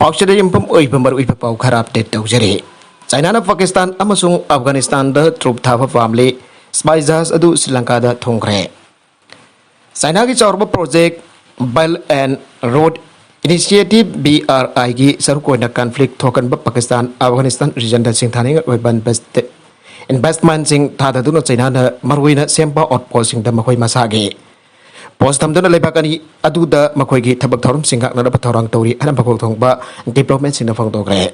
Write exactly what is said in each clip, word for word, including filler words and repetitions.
ꯄꯥꯎꯆꯦꯗ ꯌꯨꯝꯐꯝ ꯑꯣꯏꯕ ꯃꯔꯨꯑꯣꯏꯕ ꯄꯥꯎ ꯈꯔ ꯑꯞꯗꯦꯠ ꯇꯧꯖꯔꯤ꯫ ꯆꯥꯏꯅꯥꯅ ꯄꯥꯀꯤꯁꯇꯥꯟ ꯑꯃꯁꯨꯡ ꯑꯐꯒꯥꯅꯤꯁꯇꯥꯟꯗ ꯇ꯭ꯔꯨꯞ ꯊꯥꯕ ꯄꯥꯝꯂꯤ꯫ ꯁ꯭ꯄꯥꯏ ꯖꯍꯥꯖ ꯑꯗꯨ ꯁ꯭ꯔꯤꯂꯪꯀꯥꯗ ꯊꯨꯡꯈ꯭ꯔꯦ꯫ ꯆꯥꯏꯅꯥꯒꯤ ꯆꯥꯎꯔꯕ project belt and road initiative, B R ꯑꯥꯏꯒꯤ ꯁꯔꯨꯛ ꯑꯣꯏꯅ ꯀꯟꯐ꯭ꯂꯤꯛ ꯊꯣꯛꯍꯟꯕ ꯄꯥꯀꯤꯁꯇꯥꯟ ꯑꯐꯒꯥꯅꯤꯁꯇꯥꯟ ꯔꯤꯖꯟꯗ ꯁꯤꯡꯊꯥꯅꯤꯡꯉꯥꯏ ꯑꯣꯏꯕ ꯏꯟꯚꯦꯁꯇꯦ-, ꯏꯟꯚꯦꯁ꯭ꯠꯃꯦꯟꯠꯁꯤꯡ ꯊꯥꯗꯗꯨꯅ ꯆꯥꯏꯅꯥꯅ ꯃꯔꯨꯑꯣꯏꯅ ꯁꯦꯝꯕ ꯑꯥꯎꯠꯄꯣꯁ꯭ꯠꯁꯤꯡꯗ ꯃꯈꯣꯏ ꯃꯁꯥꯒꯤ ꯄꯣꯁ꯭ꯠ ꯊꯝꯗꯨꯅ ꯂꯩꯕꯥꯛ ꯑꯅꯤ ꯑꯗꯨꯗ ꯃꯈꯣꯏꯒꯤ ꯊꯕꯛ ꯊꯧꯔꯝꯁꯤꯡ ꯉꯥꯛꯅꯅꯕ ꯊꯧꯔꯥꯡ ꯇꯧꯔꯤ ꯍꯥꯏꯅ ꯃꯀꯣꯛ ꯊꯣꯡꯕ ꯗꯤꯄ꯭ꯂꯣꯃꯦꯠꯁꯤꯡꯅ ꯐꯣꯡꯗꯣꯛꯈ꯭ꯔꯦ꯫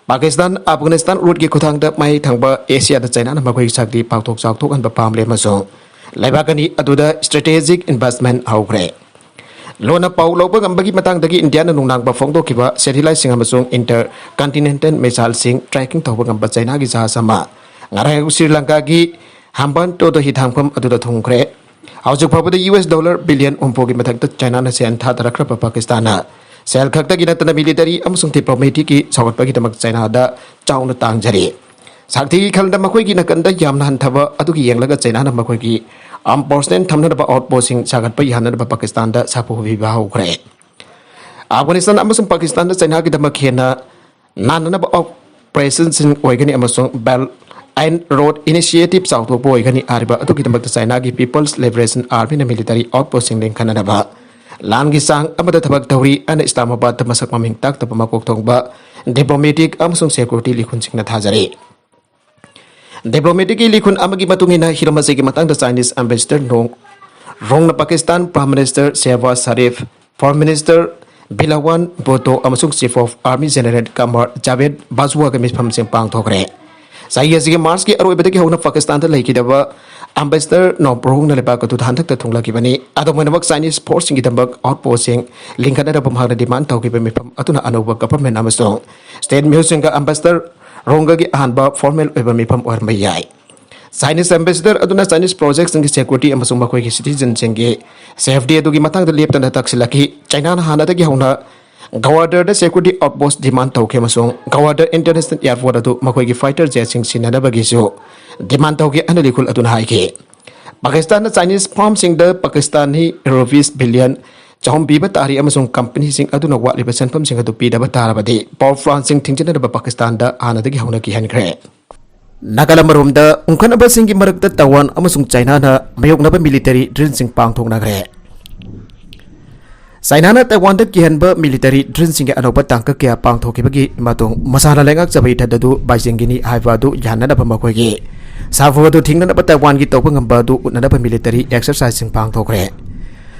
ꯄꯥꯀꯤꯁꯇꯥꯟ ꯑꯐꯒꯥꯅꯤꯁꯇꯥꯟ ꯔꯨꯠꯀꯤ ꯈꯨꯊꯥꯡꯗ ꯃꯍꯩ ꯊꯪꯕ ꯑꯦꯁꯤꯌꯥꯗ ꯆꯥꯏꯅꯥꯅ ꯃꯈꯣꯏꯒꯤ ꯁꯛꯇꯤ ꯄꯥꯛꯊꯣꯛ ꯆꯥꯎꯊꯣꯛꯍꯟꯕ ꯄꯥꯝꯂꯦ ꯑꯃꯁꯨꯡ ꯂꯩꯕꯥꯛ ꯑꯅꯤ ꯑꯗꯨꯗ ꯁ꯭ꯇ꯭ꯔꯦꯇꯦꯖꯤꯛ ꯏꯟꯚꯦꯁ꯭ꯠꯃꯦꯟꯠ ꯍꯧꯈ꯭ꯔꯦ꯫ ꯂꯣꯟꯅ ꯄꯥꯎ ꯂꯧꯕ ꯉꯝꯕꯒꯤ ꯃꯇꯥꯡꯗꯒꯤ ꯏꯟꯗꯤꯌꯥꯅ ꯅꯨꯡꯅꯥꯡꯕ ꯐꯣꯡꯗꯣꯛꯈꯤꯕ ꯁꯦꯇꯤꯂꯥꯏꯠꯁꯤꯡ ꯑꯃꯁꯨꯡ ꯏꯟꯇꯔ ꯀꯟꯇꯤꯅꯦꯟꯇꯦꯜ ꯃꯤꯁꯥꯏꯜꯁꯤꯡ ꯇ꯭ꯔꯦꯀꯤꯡ ꯇꯧꯕ ꯉꯝꯕ ꯆꯥꯏꯅꯥꯒꯤ ꯖꯍꯥꯖ ꯑꯃ ꯉꯔꯥꯡ ꯁ꯭ꯔꯤ ꯂꯪꯀꯥꯒꯤ ꯍꯝꯕꯟꯇꯣꯗ ꯍꯤꯊꯥꯡꯐꯝ ꯑꯗꯨꯗ ꯊꯨꯡꯈ꯭ꯔꯦ꯫ ꯍꯧꯖꯤꯛ ꯐꯥꯎꯕꯗ ꯌꯨ ꯑꯦꯁ ꯗꯣꯂꯔ ꯕꯤꯂꯤꯌꯟ ꯍꯨꯝꯐꯨꯒꯤ ꯃꯊꯛꯇ ꯆꯥꯏꯅꯥꯅ ꯁꯦꯜ ꯊꯥꯗꯔꯛꯈ꯭ꯔꯕ ꯄꯥꯀꯤꯁꯇꯥꯟꯅ ꯁꯦꯜ ꯈꯛꯇꯒꯤ ꯅꯠꯇꯅ ꯃꯤꯂꯤꯇꯔꯤ ꯑꯃꯁꯨꯡ ꯗꯤꯄ꯭ꯂꯣꯃꯦꯇꯤꯛꯀꯤ ꯆꯥꯎꯈꯠꯄꯒꯤꯗꯃꯛ ꯆꯥꯏꯅꯥꯗ ꯆꯥꯎꯅ ꯇꯥꯡꯖꯔꯤ꯫ ꯁꯛꯇꯤꯒꯤ ꯈꯜꯗ ꯃꯈꯣꯏꯒꯤ ꯅꯥꯀꯟꯗ ꯌꯥꯝꯅ ꯍꯟꯊꯕ ꯑꯗꯨꯒꯤ ꯌꯦꯡꯂꯒ ꯆꯥꯏꯅꯥꯅ ꯃꯈꯣꯏꯒꯤ ꯑꯥꯔꯝ ꯄꯣꯁ꯭ꯠꯁꯤꯡ ꯊꯝꯅꯅꯕ ꯑꯥꯎꯠꯄꯣꯁ꯭ꯠꯁꯤꯡ ꯁꯥꯒꯠꯄ ꯌꯥꯍꯟꯅꯅꯕ ꯄꯥꯀꯤꯁꯇꯥꯟꯗ ꯁꯥꯐꯨ ꯄꯤꯕ ꯍꯧꯈ꯭ꯔꯦ꯫ ꯑꯐꯒꯥꯅꯤꯁꯇꯥꯟ ꯑꯃꯁꯨꯡ ꯄꯥꯀꯤꯁꯇꯥꯟꯗ ꯆꯥꯏꯅꯥꯒꯤꯗꯃꯛ ꯍꯦꯟꯅ ꯅꯥꯟꯅꯅꯕ ꯑꯣꯄꯔꯦꯁꯟꯁꯤꯡ ꯑꯣꯏꯒꯅꯤ ꯑꯃꯁꯨꯡ ꯕꯦꯜ ꯑꯦꯟ ꯔꯣꯗ ꯏꯅꯤꯁꯤꯌꯦꯇꯤꯚ ꯆꯥꯎꯊꯣꯛꯄ ꯑꯣꯏꯒꯅꯤ꯫ ꯍꯥꯏꯔꯤꯕ ꯑꯗꯨꯒꯤꯗꯃꯛꯇ ꯆꯥꯏꯅꯥꯒꯤ ꯄꯤꯄꯜꯁ ꯂꯤꯕꯔꯦꯁꯟ ꯑꯥꯔꯃꯤꯅ ꯃꯤꯂꯤꯇꯔꯤ ꯑꯥꯎꯠꯄꯣꯁ꯭ꯠꯁꯤꯡ ꯂꯤꯡꯈꯠꯅꯅꯕ ꯂꯥꯟꯒꯤ ꯆꯥꯡ ꯑꯃꯗ ꯊꯕꯛ ꯇꯧꯔꯤ ꯍꯥꯏꯅ ꯏꯁꯂꯥꯃꯥꯕꯥꯗꯇ ꯃꯁꯛ ꯃꯃꯤꯡ ꯇꯥꯛꯇꯕ ꯃꯀꯣꯛ ꯊꯣꯡꯕ ꯗꯤꯄ꯭ꯂꯣꯃꯦꯇꯤꯛ ꯑꯃꯁꯨꯡ ꯁꯦꯀ꯭ꯌꯨꯔꯤꯇꯤ ꯂꯤꯈꯨꯟꯁꯤꯡꯅ ꯊꯥꯖꯔꯤ꯫ ꯗꯤꯄ꯭ꯂꯣꯃꯦꯇꯤꯛꯀꯤ ꯂꯤꯈꯨꯟ ꯑꯃꯒꯤ ꯃꯇꯨꯡ ꯏꯟꯅ ꯍꯤꯔꯝ ꯑꯁꯤꯒꯤ ꯃꯇꯥꯡꯗ ꯆꯥꯏꯅꯤꯁ ꯑꯦꯝꯕꯦꯁꯦꯗꯔ ꯅꯣꯡ ꯔꯣꯡꯅ Pakistan prime minister Shehbaz Sharif, foreign minister Bilawal Bhutto ꯑꯃꯁꯨꯡ chief of army general Qamar Javed ꯕꯥꯖꯋꯥꯒ ꯃꯤꯐꯝꯁꯤꯡ ꯄꯥꯡꯊꯣꯛꯈ꯭ꯔꯦ꯫ ꯆꯍꯤ ꯑꯁꯤꯒꯤ ꯃꯥꯔꯆꯀꯤ ꯑꯔꯣꯏꯕꯗꯒꯤ ꯍꯧꯅ ꯄꯥꯀꯤꯁꯇꯥꯟꯗ ꯂꯩꯈꯤꯗꯕ ꯑꯦꯝꯕꯦꯁꯦꯗꯔ ꯅꯣꯡ ꯔꯣꯡꯅ ꯂꯩꯕꯥꯛ ꯑꯗꯨꯗ ꯍꯟꯗꯛꯇ ꯊꯨꯡꯂꯈꯤꯕꯅꯤ꯫ ꯑꯗꯨꯝ ꯑꯣꯏꯅꯃꯛ ꯆꯥꯏꯅꯤꯁ ꯐꯣꯔꯁꯁꯤꯡꯒꯤꯗꯃꯛ ꯑꯥꯎꯠꯄꯣꯁ꯭ꯠꯁꯤꯡ ꯂꯤꯡꯈꯠꯅꯅꯕ ꯃꯍꯥꯛꯅ ꯗꯤꯃꯥꯟ ꯇꯧꯈꯤꯕ ꯃꯤꯐꯝ ꯑꯗꯨꯅ ꯑꯅꯧꯕ ꯒꯚꯔꯟꯃꯦꯟꯠ ꯑꯃꯁꯨꯡ ꯁ꯭ꯇꯦꯠ ꯃꯤꯍꯨꯠꯁꯤꯡꯒ ꯑꯦꯝꯕꯦꯁꯦꯗꯔ ꯔꯣꯡꯒꯒꯤ ꯑꯍꯥꯟꯕ ꯐꯣꯔꯃꯦꯜ ꯑꯣꯏꯕ ꯃꯤꯐꯝ ꯑꯣꯏꯔꯝꯕ ꯌꯥꯏ꯫ ꯆꯥꯏꯅꯤꯁ ꯑꯦꯝꯕꯦꯁꯦꯗꯔ ꯑꯗꯨꯅ ꯆꯥꯏꯅꯤꯁ ꯄ꯭ꯔꯣꯖꯦꯛꯁꯤꯡꯒꯤ ꯁꯦꯀ꯭ꯌꯨꯔꯤꯇꯤ ꯑꯃꯁꯨꯡ ꯃꯈꯣꯏꯒꯤ ꯁꯤꯇꯤꯖꯦꯟꯁꯤꯡꯒꯤ ꯁꯦꯐꯇꯤ ꯑꯗꯨꯒꯤ ꯃꯇꯥꯡꯗ ꯂꯦꯞꯇꯅ ꯇꯛꯁꯤꯜꯂꯛꯈꯤ꯫ ꯆꯥꯏꯅꯥꯅ ꯍꯥꯟꯅꯗꯒꯤ ꯍꯧꯅ ꯒꯋꯥꯗꯔꯗ ꯁꯦꯀ꯭ꯌꯨꯔꯤꯇꯤ ꯑꯥꯎꯠꯄꯣꯁ꯭ꯠ ꯗꯤꯃꯥꯟ ꯇꯧꯈꯤ ꯑꯃꯁꯨꯡ ꯒꯋꯥꯗꯔ ꯏꯟꯇꯔꯅꯦꯁꯅꯦꯜ ꯑꯦꯌꯔꯄꯣꯔ꯭ꯠ ꯑꯗꯨ ꯃꯈꯣꯏꯒꯤ ꯐꯥꯏꯇꯔ ꯖꯦꯠꯁꯤꯡ ꯁꯤꯖꯤꯟꯅꯅꯕꯒꯤꯁꯨ ꯗꯤꯃꯥꯟ ꯇꯧꯈꯤ ꯍꯥꯏꯅ ꯂꯤꯈꯨꯜ ꯑꯗꯨꯅ ꯍꯥꯏꯈꯤ꯫ ꯄꯥꯀꯤꯁꯇꯥꯟꯅ ꯆꯥꯏꯅꯤꯁ ꯐꯥꯔꯝꯁꯤꯡꯗ ꯄꯥꯀꯤꯁꯇꯥꯟꯒꯤ ꯔꯨꯄꯤꯁ ꯕꯤꯂꯤꯌꯟ ꯆꯍꯨꯝ ꯄꯤꯕ ꯇꯥꯔꯤ ꯑꯃꯁꯨꯡ ꯀꯝꯄꯅꯤꯁꯤꯡ ꯑꯗꯨꯅ ꯋꯥꯠꯂꯤꯕ ꯁꯦꯟꯐꯝꯁꯤꯡ ꯑꯗꯨ ꯄꯤꯗꯕ ꯇꯥꯔꯕꯗꯤ ꯄꯥꯋꯔ ꯄ꯭ꯂꯥꯟꯁꯤꯡ ꯊꯤꯡꯖꯤꯟꯅꯅꯕ ꯄꯥꯀꯤꯁꯇꯥꯟꯗ ꯍꯥꯟꯅꯗꯒꯤ ꯍꯧꯅ ꯀꯤꯍꯟꯈ꯭ꯔꯦ꯫ ꯅꯥꯒꯥꯂꯦꯟ ꯑꯃꯔꯣꯝꯗ ꯎꯪꯈꯠꯅꯕꯁꯤꯡꯒꯤ ꯃꯔꯛꯇ ꯇꯥꯏꯋꯥꯟ ꯑꯃꯁꯨꯡ ꯆꯥꯏꯅꯥꯅ ꯃꯥꯌꯣꯛꯅꯕ ꯃꯤꯂꯤꯇꯔꯤ ꯗ꯭ꯔꯤꯜꯁꯤꯡ ꯄꯥꯡꯊꯣꯛꯅꯈ꯭ꯔꯦ꯫ ꯆꯥꯏꯅꯥꯅ ꯇꯥꯏꯋꯥꯟꯗ ꯀꯤꯍꯟꯕ ꯃꯤꯂꯤꯇꯔꯤ ꯗ꯭ꯔꯤꯜꯁꯤꯡꯒꯤ ꯑꯅꯧꯕ ꯇꯥꯡꯀꯛ ꯀꯌꯥ ꯄꯥꯡꯊꯣꯛꯈꯤꯕꯒꯤ ꯃꯇꯨꯡ ꯃꯁꯥꯅ ꯂꯩꯉꯥꯛꯆꯕ ꯏꯊꯠ ꯑꯗꯨ ꯕꯥꯏꯖꯤꯡꯒꯤꯅꯤ ꯍꯥꯏꯕ ꯑꯗꯨ ꯌꯥꯅꯅꯕ ꯃꯈꯣꯏꯒꯤ ꯁꯥꯐꯨ ꯑꯗꯨ ꯊꯤꯡꯅꯅꯕ ꯇꯥꯏꯋꯥꯟꯒꯤ ꯇꯧꯕ ꯉꯝꯕ ꯑꯗꯨ ꯎꯠꯅꯅꯕ ꯃꯤꯂꯤꯇꯔꯤ ꯑꯦꯛꯁꯔꯁꯥꯏꯖꯁꯤꯡ ꯄꯥꯡꯊꯣꯛꯈ꯭ꯔꯦ꯫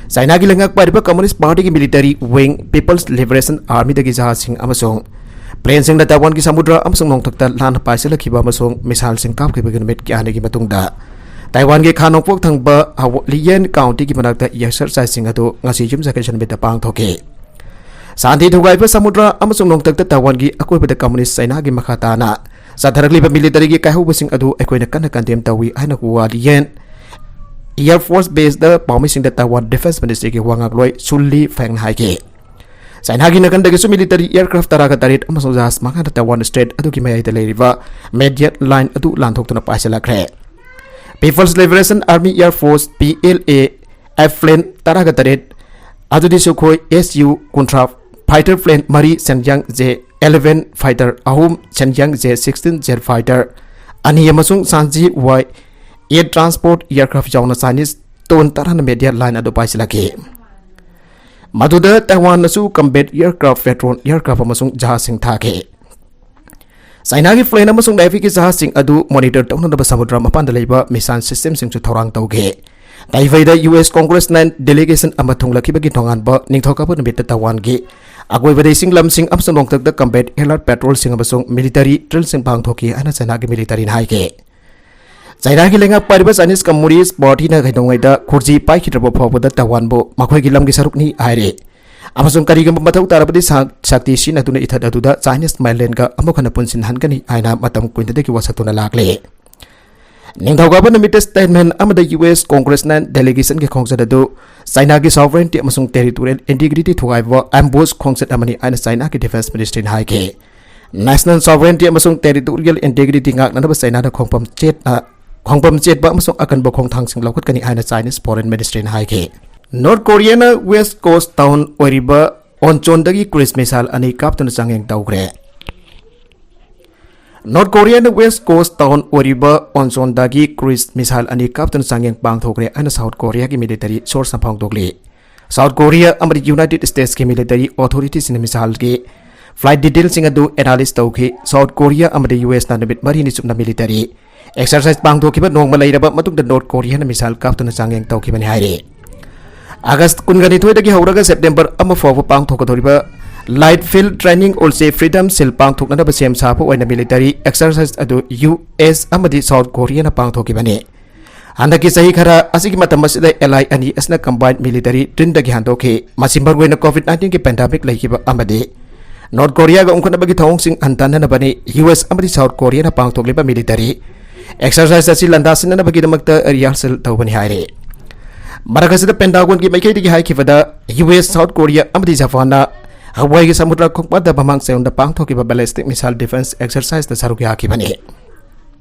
ꯆꯥꯏꯅꯥꯒꯤ ꯂꯩꯉꯥꯛ ꯄꯥꯏꯔꯤꯕ ꯀꯝꯃꯨꯅꯤꯁ ꯄꯥꯔꯇꯤꯒꯤ ꯃꯤꯂꯤꯇꯔꯤ ꯋꯤꯡ ꯄꯤꯄꯜꯁ ꯂꯤꯕꯔꯦꯁꯟ ꯑꯥꯔꯃꯤꯗꯒꯤ ꯖꯍꯥꯖꯁꯤꯡ ꯑꯃꯁꯨꯡ ꯄ꯭ꯂꯦꯟꯁꯤꯡꯅ ꯇꯥꯏꯋꯥꯟꯒꯤ ꯁꯃꯨꯗ꯭ꯔ ꯑꯃꯁꯨꯡ ꯅꯣꯡꯊꯛꯇ ꯂꯥꯟꯅ ꯄꯥꯏꯁꯤꯜꯂꯛꯈꯤꯕ ꯑꯃꯁꯨꯡ ꯃꯤꯁꯥꯏꯜꯁꯤꯡ ꯀꯥꯞꯈꯤꯕꯒꯤ ꯅꯨꯃꯤꯠ ꯀꯌꯥꯅꯤꯒꯤ ꯃꯇꯨꯡꯗ ꯇꯥꯏꯋꯥꯟꯒꯤ ꯈꯥ ꯅꯣꯡꯄꯣꯛ ꯊꯪꯕ ꯍꯋ-, ꯂꯤꯌꯦꯟ ꯀꯥꯎꯟꯇꯤꯒꯤ ꯃꯅꯥꯛꯇ ꯑꯦꯛꯁꯔꯁꯥꯏꯖꯁꯤꯡ ꯑꯗꯨ ꯉꯁꯤ ꯌꯨꯝꯁꯀꯩꯁ ꯅꯨꯃꯤꯠꯇ ꯄꯥꯡꯊꯣꯛꯈꯤ꯫ ꯁꯥꯟꯇꯤ ꯊꯨꯒꯥꯏꯕ ꯁꯃꯨꯗ꯭ꯔ ꯑꯃꯁꯨꯡ ꯅꯣꯡꯊꯛꯇ ꯇꯥꯏꯋꯥꯟꯒꯤ ꯑꯀꯣꯏꯕꯗ ꯀꯝꯃꯨꯅꯤꯁ ꯆꯥꯏꯅꯥꯒꯤ ꯃꯈꯥ ꯇꯥꯅ ꯆꯠꯊꯔꯛꯂꯤꯕ ꯃꯤꯂꯤꯇꯔꯤꯒꯤ ꯀꯥꯏꯍꯧꯕꯁꯤꯡ ꯑꯗꯨ ꯑꯩꯈꯣꯏꯅ ꯀꯟꯅ ꯀꯟꯗꯦꯝ ꯇꯧꯏ ꯍꯥꯏꯅ ꯍꯨꯋꯥ ꯂꯤꯌꯦꯟ ꯑꯦꯌꯔ ꯐꯣꯔꯁ ꯕꯦꯁꯇ ꯄꯥꯎꯃꯤꯁꯤꯡꯗ ꯇꯥꯏꯋꯥꯟ ꯗꯤꯐꯦꯟꯁ ꯃꯤꯅꯤꯁꯇ꯭ꯔꯤꯒꯤ ꯋꯥ ꯉꯥꯛꯂꯣꯏ ꯁꯨꯟ ꯂꯤ ꯐꯦꯡꯅ ꯍꯥꯏꯈꯤ꯫ ꯆꯥꯏꯅꯥꯒꯤ ꯅꯥꯀꯟꯗꯒꯤꯁꯨ ꯃꯤꯂꯤꯇꯔꯤ ꯑꯦꯌꯔꯀ꯭ꯔꯥꯐ ꯇꯔꯥꯒ ꯇꯔꯦꯠ ꯑꯃꯁꯨꯡ ꯖꯍꯥꯖ ꯃꯉꯥꯅ ꯇꯥꯏꯋꯥꯟ ꯁ꯭ꯇ꯭ꯔꯦꯠ ꯑꯗꯨꯒꯤ ꯃꯌꯥꯏꯗ ꯂꯩꯔꯤꯕ ꯃꯦꯗꯤꯌꯟ ꯂꯥꯏꯟ ꯑꯗꯨ ꯂꯥꯟꯊꯣꯛꯇꯨꯅ ꯄꯥꯏꯁꯤꯜꯂꯛꯈ꯭ꯔꯦ꯫ Peoples liberation army air force, P L A F, plane ꯇꯔꯥꯒ ꯇꯔꯦꯠ, ꯑꯗꯨꯗꯤ ꯁꯨꯈꯣꯏ ꯑꯦꯁ ꯌꯨ ꯀꯨꯟꯊ꯭ꯔꯥ, ꯐꯥꯏꯇꯔ ꯄ꯭ꯂꯦꯟ ꯃꯔꯤ, ꯁꯦꯟꯌꯥꯡ ꯖꯦ ꯑꯦꯂꯦꯚꯦꯟ ꯐꯥꯏꯇꯔ ꯑꯍꯨꯝ, Shenyang J sixteen jet fighter ꯑꯅꯤ ꯑꯃꯁꯨꯡ Shaanxi Y air transport aircraft ꯌꯥꯎꯅ ꯆꯥꯏꯅꯤꯁ ꯇꯣꯟ ꯇꯔꯥꯅ ꯃꯦꯗꯤꯌꯟ ꯂꯥꯏꯟ ꯑꯗꯨ ꯄꯥꯏꯁꯤꯜꯂꯛꯈꯤ꯫ ꯃꯗꯨꯗ ꯇꯥꯏꯋꯥꯟꯅꯁꯨ ꯀꯝꯕꯦꯠ ꯑꯦꯌꯔꯀ꯭ꯔꯥꯐ, ꯄꯦꯇ꯭ꯔꯣꯜ ꯑꯦꯌꯔꯀ꯭ꯔꯥꯐ ꯑꯃꯁꯨꯡ ꯖꯍꯥꯖꯁꯤꯡ ꯊꯥꯈꯤ꯫ ꯆꯥꯏꯅꯥꯒꯤ ꯄ꯭ꯂꯦꯟ ꯑꯃꯁꯨꯡ ꯅꯦꯚꯤꯒꯤ ꯖꯍꯥꯖꯁꯤꯡ ꯑꯗꯨ ꯃꯣꯅꯤꯇꯔ ꯇꯧꯅꯅꯕ ꯁꯃꯨꯗ꯭ꯔ ꯃꯄꯥꯟꯗ ꯂꯩꯕ ꯃꯤꯁꯥꯏꯜ ꯁꯤꯁꯇꯦꯝꯁꯤꯡꯁꯨ ꯊꯧꯔꯥꯡ ꯇꯧꯈꯤ꯫ ꯇꯥꯏꯕꯩꯗ U S congress nine delegation ꯑꯃ ꯊꯨꯡꯂꯈꯤꯕꯒꯤ ꯅꯣꯡꯉꯥꯟꯕ ꯅꯤꯡꯊꯧꯀꯥꯕ ꯅꯨꯃꯤꯠꯇ ꯇꯥꯏꯋꯥꯟꯒꯤ ꯑꯀꯣꯏꯕꯗ ꯏꯁꯤꯡ ꯂꯝꯁꯤꯡ ꯑꯃꯁꯨꯡ ꯅꯣꯡꯊꯛꯇ ꯀꯝꯕꯦꯠ ꯑꯦꯌꯔ ꯄꯦꯇ꯭ꯔꯣꯜꯁꯤꯡ ꯑꯃꯁꯨꯡ ꯃꯤꯂꯤꯇꯔꯤ ꯗ꯭ꯔꯤꯜꯁꯤꯡ ꯄꯥꯡꯊꯣꯛꯈꯤ ꯍꯥꯏꯅ ꯆꯥꯏꯅꯥꯒꯤ ꯃꯤꯂꯤꯇꯔꯤꯅ ꯍꯥꯏꯈꯤ꯫ ꯆꯥꯏꯅꯥꯒꯤ ꯂꯩꯉꯥꯛ ꯄꯥꯏꯔꯤꯕ ꯆꯥꯏꯅꯤꯁ ꯀꯝꯃꯨꯅꯤꯁ꯭ꯠ ꯄꯥꯔꯇꯤꯅ ꯀꯩꯗꯧꯉꯩꯗ ꯈꯨꯔꯖꯤ ꯄꯥꯏꯈꯤꯗ꯭ꯔꯕ ꯐꯥꯎꯕꯗ ꯇꯥꯏꯋꯥꯟꯕꯨ ꯃꯈꯣꯏꯒꯤ ꯂꯝꯒꯤ ꯁꯔꯨꯛꯅꯤ ꯍꯥꯏꯔꯤ꯫ ꯑꯃꯁꯨꯡ ꯀꯔꯤꯒꯨꯝꯕ ꯃꯊꯧ ꯇꯥꯔꯕꯗꯤ ꯁꯥ-, ꯁꯛꯇꯤ ꯁꯤꯖꯤꯟꯅꯗꯨꯅ ꯏꯊꯠ ꯑꯗꯨꯗ ꯆꯥꯏꯅꯤꯁ ꯃꯦꯟꯂꯦꯟꯒ ꯑꯃꯨꯛ ꯍꯟꯅ ꯄꯨꯟꯁꯤꯟꯍꯟꯒꯅꯤ ꯍꯥꯏꯅ ꯃꯇꯝ ꯀꯨꯏꯅꯗꯒꯤ ꯋꯥꯁꯛꯇꯨꯅ ꯂꯥꯛꯂꯤ꯫ ꯅꯤꯡꯊꯧꯀꯥꯕ ꯅꯨꯃꯤꯠꯇ ꯁ꯭ꯇꯦꯠꯃꯦꯟ ꯑꯃꯗ ꯌꯨ ꯑꯦꯁ ꯀꯣꯡꯒ꯭ꯔꯦꯁꯅ ꯗꯦꯂꯤꯒꯦꯁꯟꯒꯤ ꯈꯣꯡꯆꯠ ꯑꯗꯨ ꯆꯥꯏꯅꯥꯒꯤ ꯁꯣꯚꯔꯦꯟꯇꯤ ꯑꯃꯁꯨꯡ ꯇꯦꯔꯤꯇꯣꯔꯤꯌꯦꯜ ꯏꯟꯇꯤꯒ꯭ꯔꯤꯇꯤ ꯊꯨꯒꯥꯏꯕ ꯑꯦꯝꯕꯨꯁ ꯈꯣꯡꯆꯠ ꯑꯃꯅꯤ ꯍꯥꯏꯅ ꯆꯥꯏꯅꯥꯒꯤ ꯗꯤꯐꯦꯟꯁ ꯃꯤꯅꯤꯁꯇ꯭ꯔꯤꯅ ꯍꯥꯏꯈꯤ꯫ ꯅꯦꯁꯅꯦꯜ ꯁꯣꯚꯔꯦꯟꯇꯤ ꯑꯃꯁꯨꯡ ꯇꯦꯔꯤꯇꯣꯔꯤꯌꯦꯜ ꯏꯟꯇꯤꯒ꯭ꯔꯤꯇꯤ ꯉꯥꯛꯅꯅꯕ ꯆꯥꯏꯅꯥꯗ ꯈꯣꯡꯐꯝ ꯆꯦꯠꯅ, ꯈꯣꯡꯐꯝ ꯆꯦꯠꯄ ꯑꯃꯁꯨꯡ ꯑꯀꯟꯕ ꯈꯣꯡꯊꯥꯡꯁꯤꯡ ꯂꯧꯈꯠꯀꯅꯤ ꯍꯥꯏꯅ ꯆꯥꯏꯅꯤꯁ ꯐꯣꯔꯦꯟ ꯃꯤꯅꯤꯁꯇ꯭ꯔꯤꯅ ꯍꯥꯏꯈꯤ꯫ ꯅꯣꯔꯠ ꯀꯣꯔꯤꯌꯥꯅ ꯋꯦꯁ ꯀꯣꯁ ꯇꯥꯎꯟ ꯑꯣꯏꯔꯤꯕ ꯑꯣꯟꯆꯣꯟꯗꯒꯤ ꯀ꯭ꯔꯨꯏꯖ ꯃꯤꯁꯥꯏꯜ ꯑꯅꯤ ꯀꯥꯞꯇꯨꯅ ꯆꯥꯡꯌꯦꯡ ꯇꯧꯈ꯭ꯔꯦ꯫ ꯅꯣꯔꯠ ꯀꯣꯔꯤꯌꯥꯅ ꯋꯦꯁ ꯀꯣꯁ ꯇꯥꯎꯟ ꯑꯣꯏꯔꯤꯕ ꯑꯣꯟꯆꯣꯟꯗꯒꯤ ꯀ꯭ꯔꯨꯏꯖ ꯃꯤꯁꯥꯏꯜ ꯑꯅꯤ ꯀꯥꯞꯇꯨꯅ ꯆꯥꯡꯌꯦꯡ ꯄꯥꯡꯊꯣꯛꯈ꯭ꯔꯦ ꯍꯥꯏꯅ ꯁꯥꯎꯠ ꯀꯣꯔꯤꯌꯥꯒꯤ ꯃꯤꯂꯤꯇꯔꯤ ꯁꯣꯔꯁꯅ ꯐꯣꯡꯗꯣꯛꯂꯤ꯫ ꯁꯥꯎꯠ ꯀꯣꯔꯤꯌꯥ ꯑꯃꯗꯤ ꯌꯨꯅꯥꯏꯇꯦꯗ ꯁ꯭ꯇꯦꯠꯁꯀꯤ ꯃꯤꯂꯤꯇꯔꯤ ꯑꯣꯊꯣꯔꯤꯇꯤꯁꯤꯡꯅ ꯃꯤꯁꯥꯏꯜꯒꯤ ꯐ꯭ꯂꯥꯏꯠ ꯗꯤꯇꯦꯜꯁꯤꯡ ꯑꯗꯨ ꯑꯦꯅꯥꯂꯤꯁ ꯇꯧꯈꯤ꯫ ꯁꯥꯎꯠ ꯀꯣꯔꯤꯌꯥ ꯑꯃꯗꯤ ꯌꯨ ꯑꯦꯁꯅ ꯅꯨꯃꯤꯠ ꯃꯔꯤꯅꯤ ꯆꯨꯞꯅ ꯃꯤꯂꯤꯇꯔꯤ ꯑꯦꯛꯁꯔꯁꯥꯏꯁ ꯄꯥꯡꯊꯣꯛꯈꯤꯕ ꯅꯣꯡꯃ ꯂꯩꯔꯕ ꯃꯇꯨꯡꯗ ꯅꯣꯔꯠ ꯀꯣꯔꯤꯌꯥꯅ ꯃꯤꯁꯥꯏꯜ ꯀꯥꯞꯇꯨꯅ ꯆꯥꯡꯌꯦꯡ ꯇꯧꯈꯤꯕꯅꯤ ꯍꯥꯏꯔꯤ꯫ ꯑꯥꯒꯁ ꯀꯨꯟꯒ ꯅꯤꯊꯣꯏꯗꯒꯤ ꯍꯧꯔꯒ ꯁꯦꯞꯇꯦꯝꯕꯔ ꯑꯃ ꯐꯥꯎꯕ ꯄꯥꯡꯊꯣꯛꯀꯗꯧꯔꯤꯕ ꯂꯥꯏꯠ ꯐꯤꯜꯗ ꯇ꯭ꯔꯦꯅꯤꯡ ꯑꯣꯜꯁꯦ ꯐ꯭ꯔꯤꯗꯝ ꯁꯤꯜ ꯄꯥꯡꯊꯣꯛꯅꯅꯕ ꯁꯦꯝ ꯁꯥꯕ ꯑꯣꯏꯅ ꯃꯤꯂꯤꯇꯔꯤ ꯑꯦꯛꯁꯔꯁꯥꯏꯁ ꯑꯗꯨ ꯌꯨ ꯑꯦꯁ ꯑꯃꯗꯤ ꯁꯥꯎꯠ ꯀꯣꯔꯤꯌꯥꯅ ꯄꯥꯡꯊꯣꯛꯈꯤꯕꯅꯤ꯫ ꯍꯟꯗꯛꯀꯤ ꯆꯍꯤ ꯈꯔ ꯑꯁꯤꯒꯤ ꯃꯇꯝ ꯑꯁꯤꯗ ꯑꯦꯜ ꯑꯥꯏ ꯑꯅꯤ ꯑꯁꯤꯅ ꯀꯝꯕꯥꯏꯟ ꯃꯤꯂꯤꯇꯔꯤ ꯗ꯭ꯔꯤꯜꯗꯒꯤ ꯍꯟꯗꯣꯛꯈꯤ꯫ ꯃꯁꯤ ꯃꯔꯨꯑꯣꯏꯅ ꯀꯣꯚꯤꯗ ꯅꯥꯏꯟꯇꯤꯟꯒꯤ ꯄꯦꯟꯗꯥꯃꯤꯛ ꯂꯩꯈꯤꯕ ꯑꯃꯗꯤ ꯅꯣꯔꯠ ꯀꯣꯔꯤꯌꯥꯒ ꯎꯪꯈꯠꯅꯕꯒꯤ ꯊꯧꯑꯣꯡꯁꯤꯡ ꯍꯟꯊꯍꯟꯅꯕꯅꯤ ꯌꯨ ꯑꯦꯁ ꯑꯃꯗꯤ ꯁꯥꯎꯠ ꯀꯣꯔꯤꯌꯥꯅ ꯄꯥꯡꯊꯣꯛꯂꯤꯕ ꯃꯤꯂꯤꯇꯔꯤ ꯑꯦꯛꯁꯔꯁꯥꯏꯁ ꯑꯁꯤ ꯂꯥꯟꯗꯥꯁꯤꯟꯅꯅꯕꯒꯤꯗꯃꯛꯇ ꯔꯤꯍꯥꯔꯁꯦꯜ ꯇꯧꯕꯅꯤ ꯍꯥꯏꯔꯤ꯫ ꯃꯔꯛ ꯑꯁꯤꯗ ꯄꯦꯟꯇꯥꯒꯣꯟꯒꯤ ꯃꯥꯏꯀꯩꯗꯒꯤ ꯍꯥꯏꯈꯤꯕꯗ, ꯌꯨ ꯑꯦꯁ, ꯁꯥꯎꯠ ꯀꯣꯔꯤꯌꯥ ꯑꯃꯗꯤ ꯖꯄꯥꯟꯅ ꯍꯋꯥꯏꯒꯤ ꯁꯃꯨꯗ꯭ꯔ ꯈꯣꯡꯕꯥꯟꯗ ꯃꯃꯥꯡ ꯆꯌꯣꯜꯗ ꯄꯥꯡꯊꯣꯛꯈꯤꯕ ꯕꯦꯂꯤꯁꯇꯤꯛ ꯃꯤꯁꯥꯏꯜ ꯗꯤꯐꯦꯟꯁ ꯑꯦꯛꯁꯔꯁꯥꯏꯁꯇ ꯁꯔꯨꯛ ꯌꯥꯈꯤꯕꯅꯤ꯫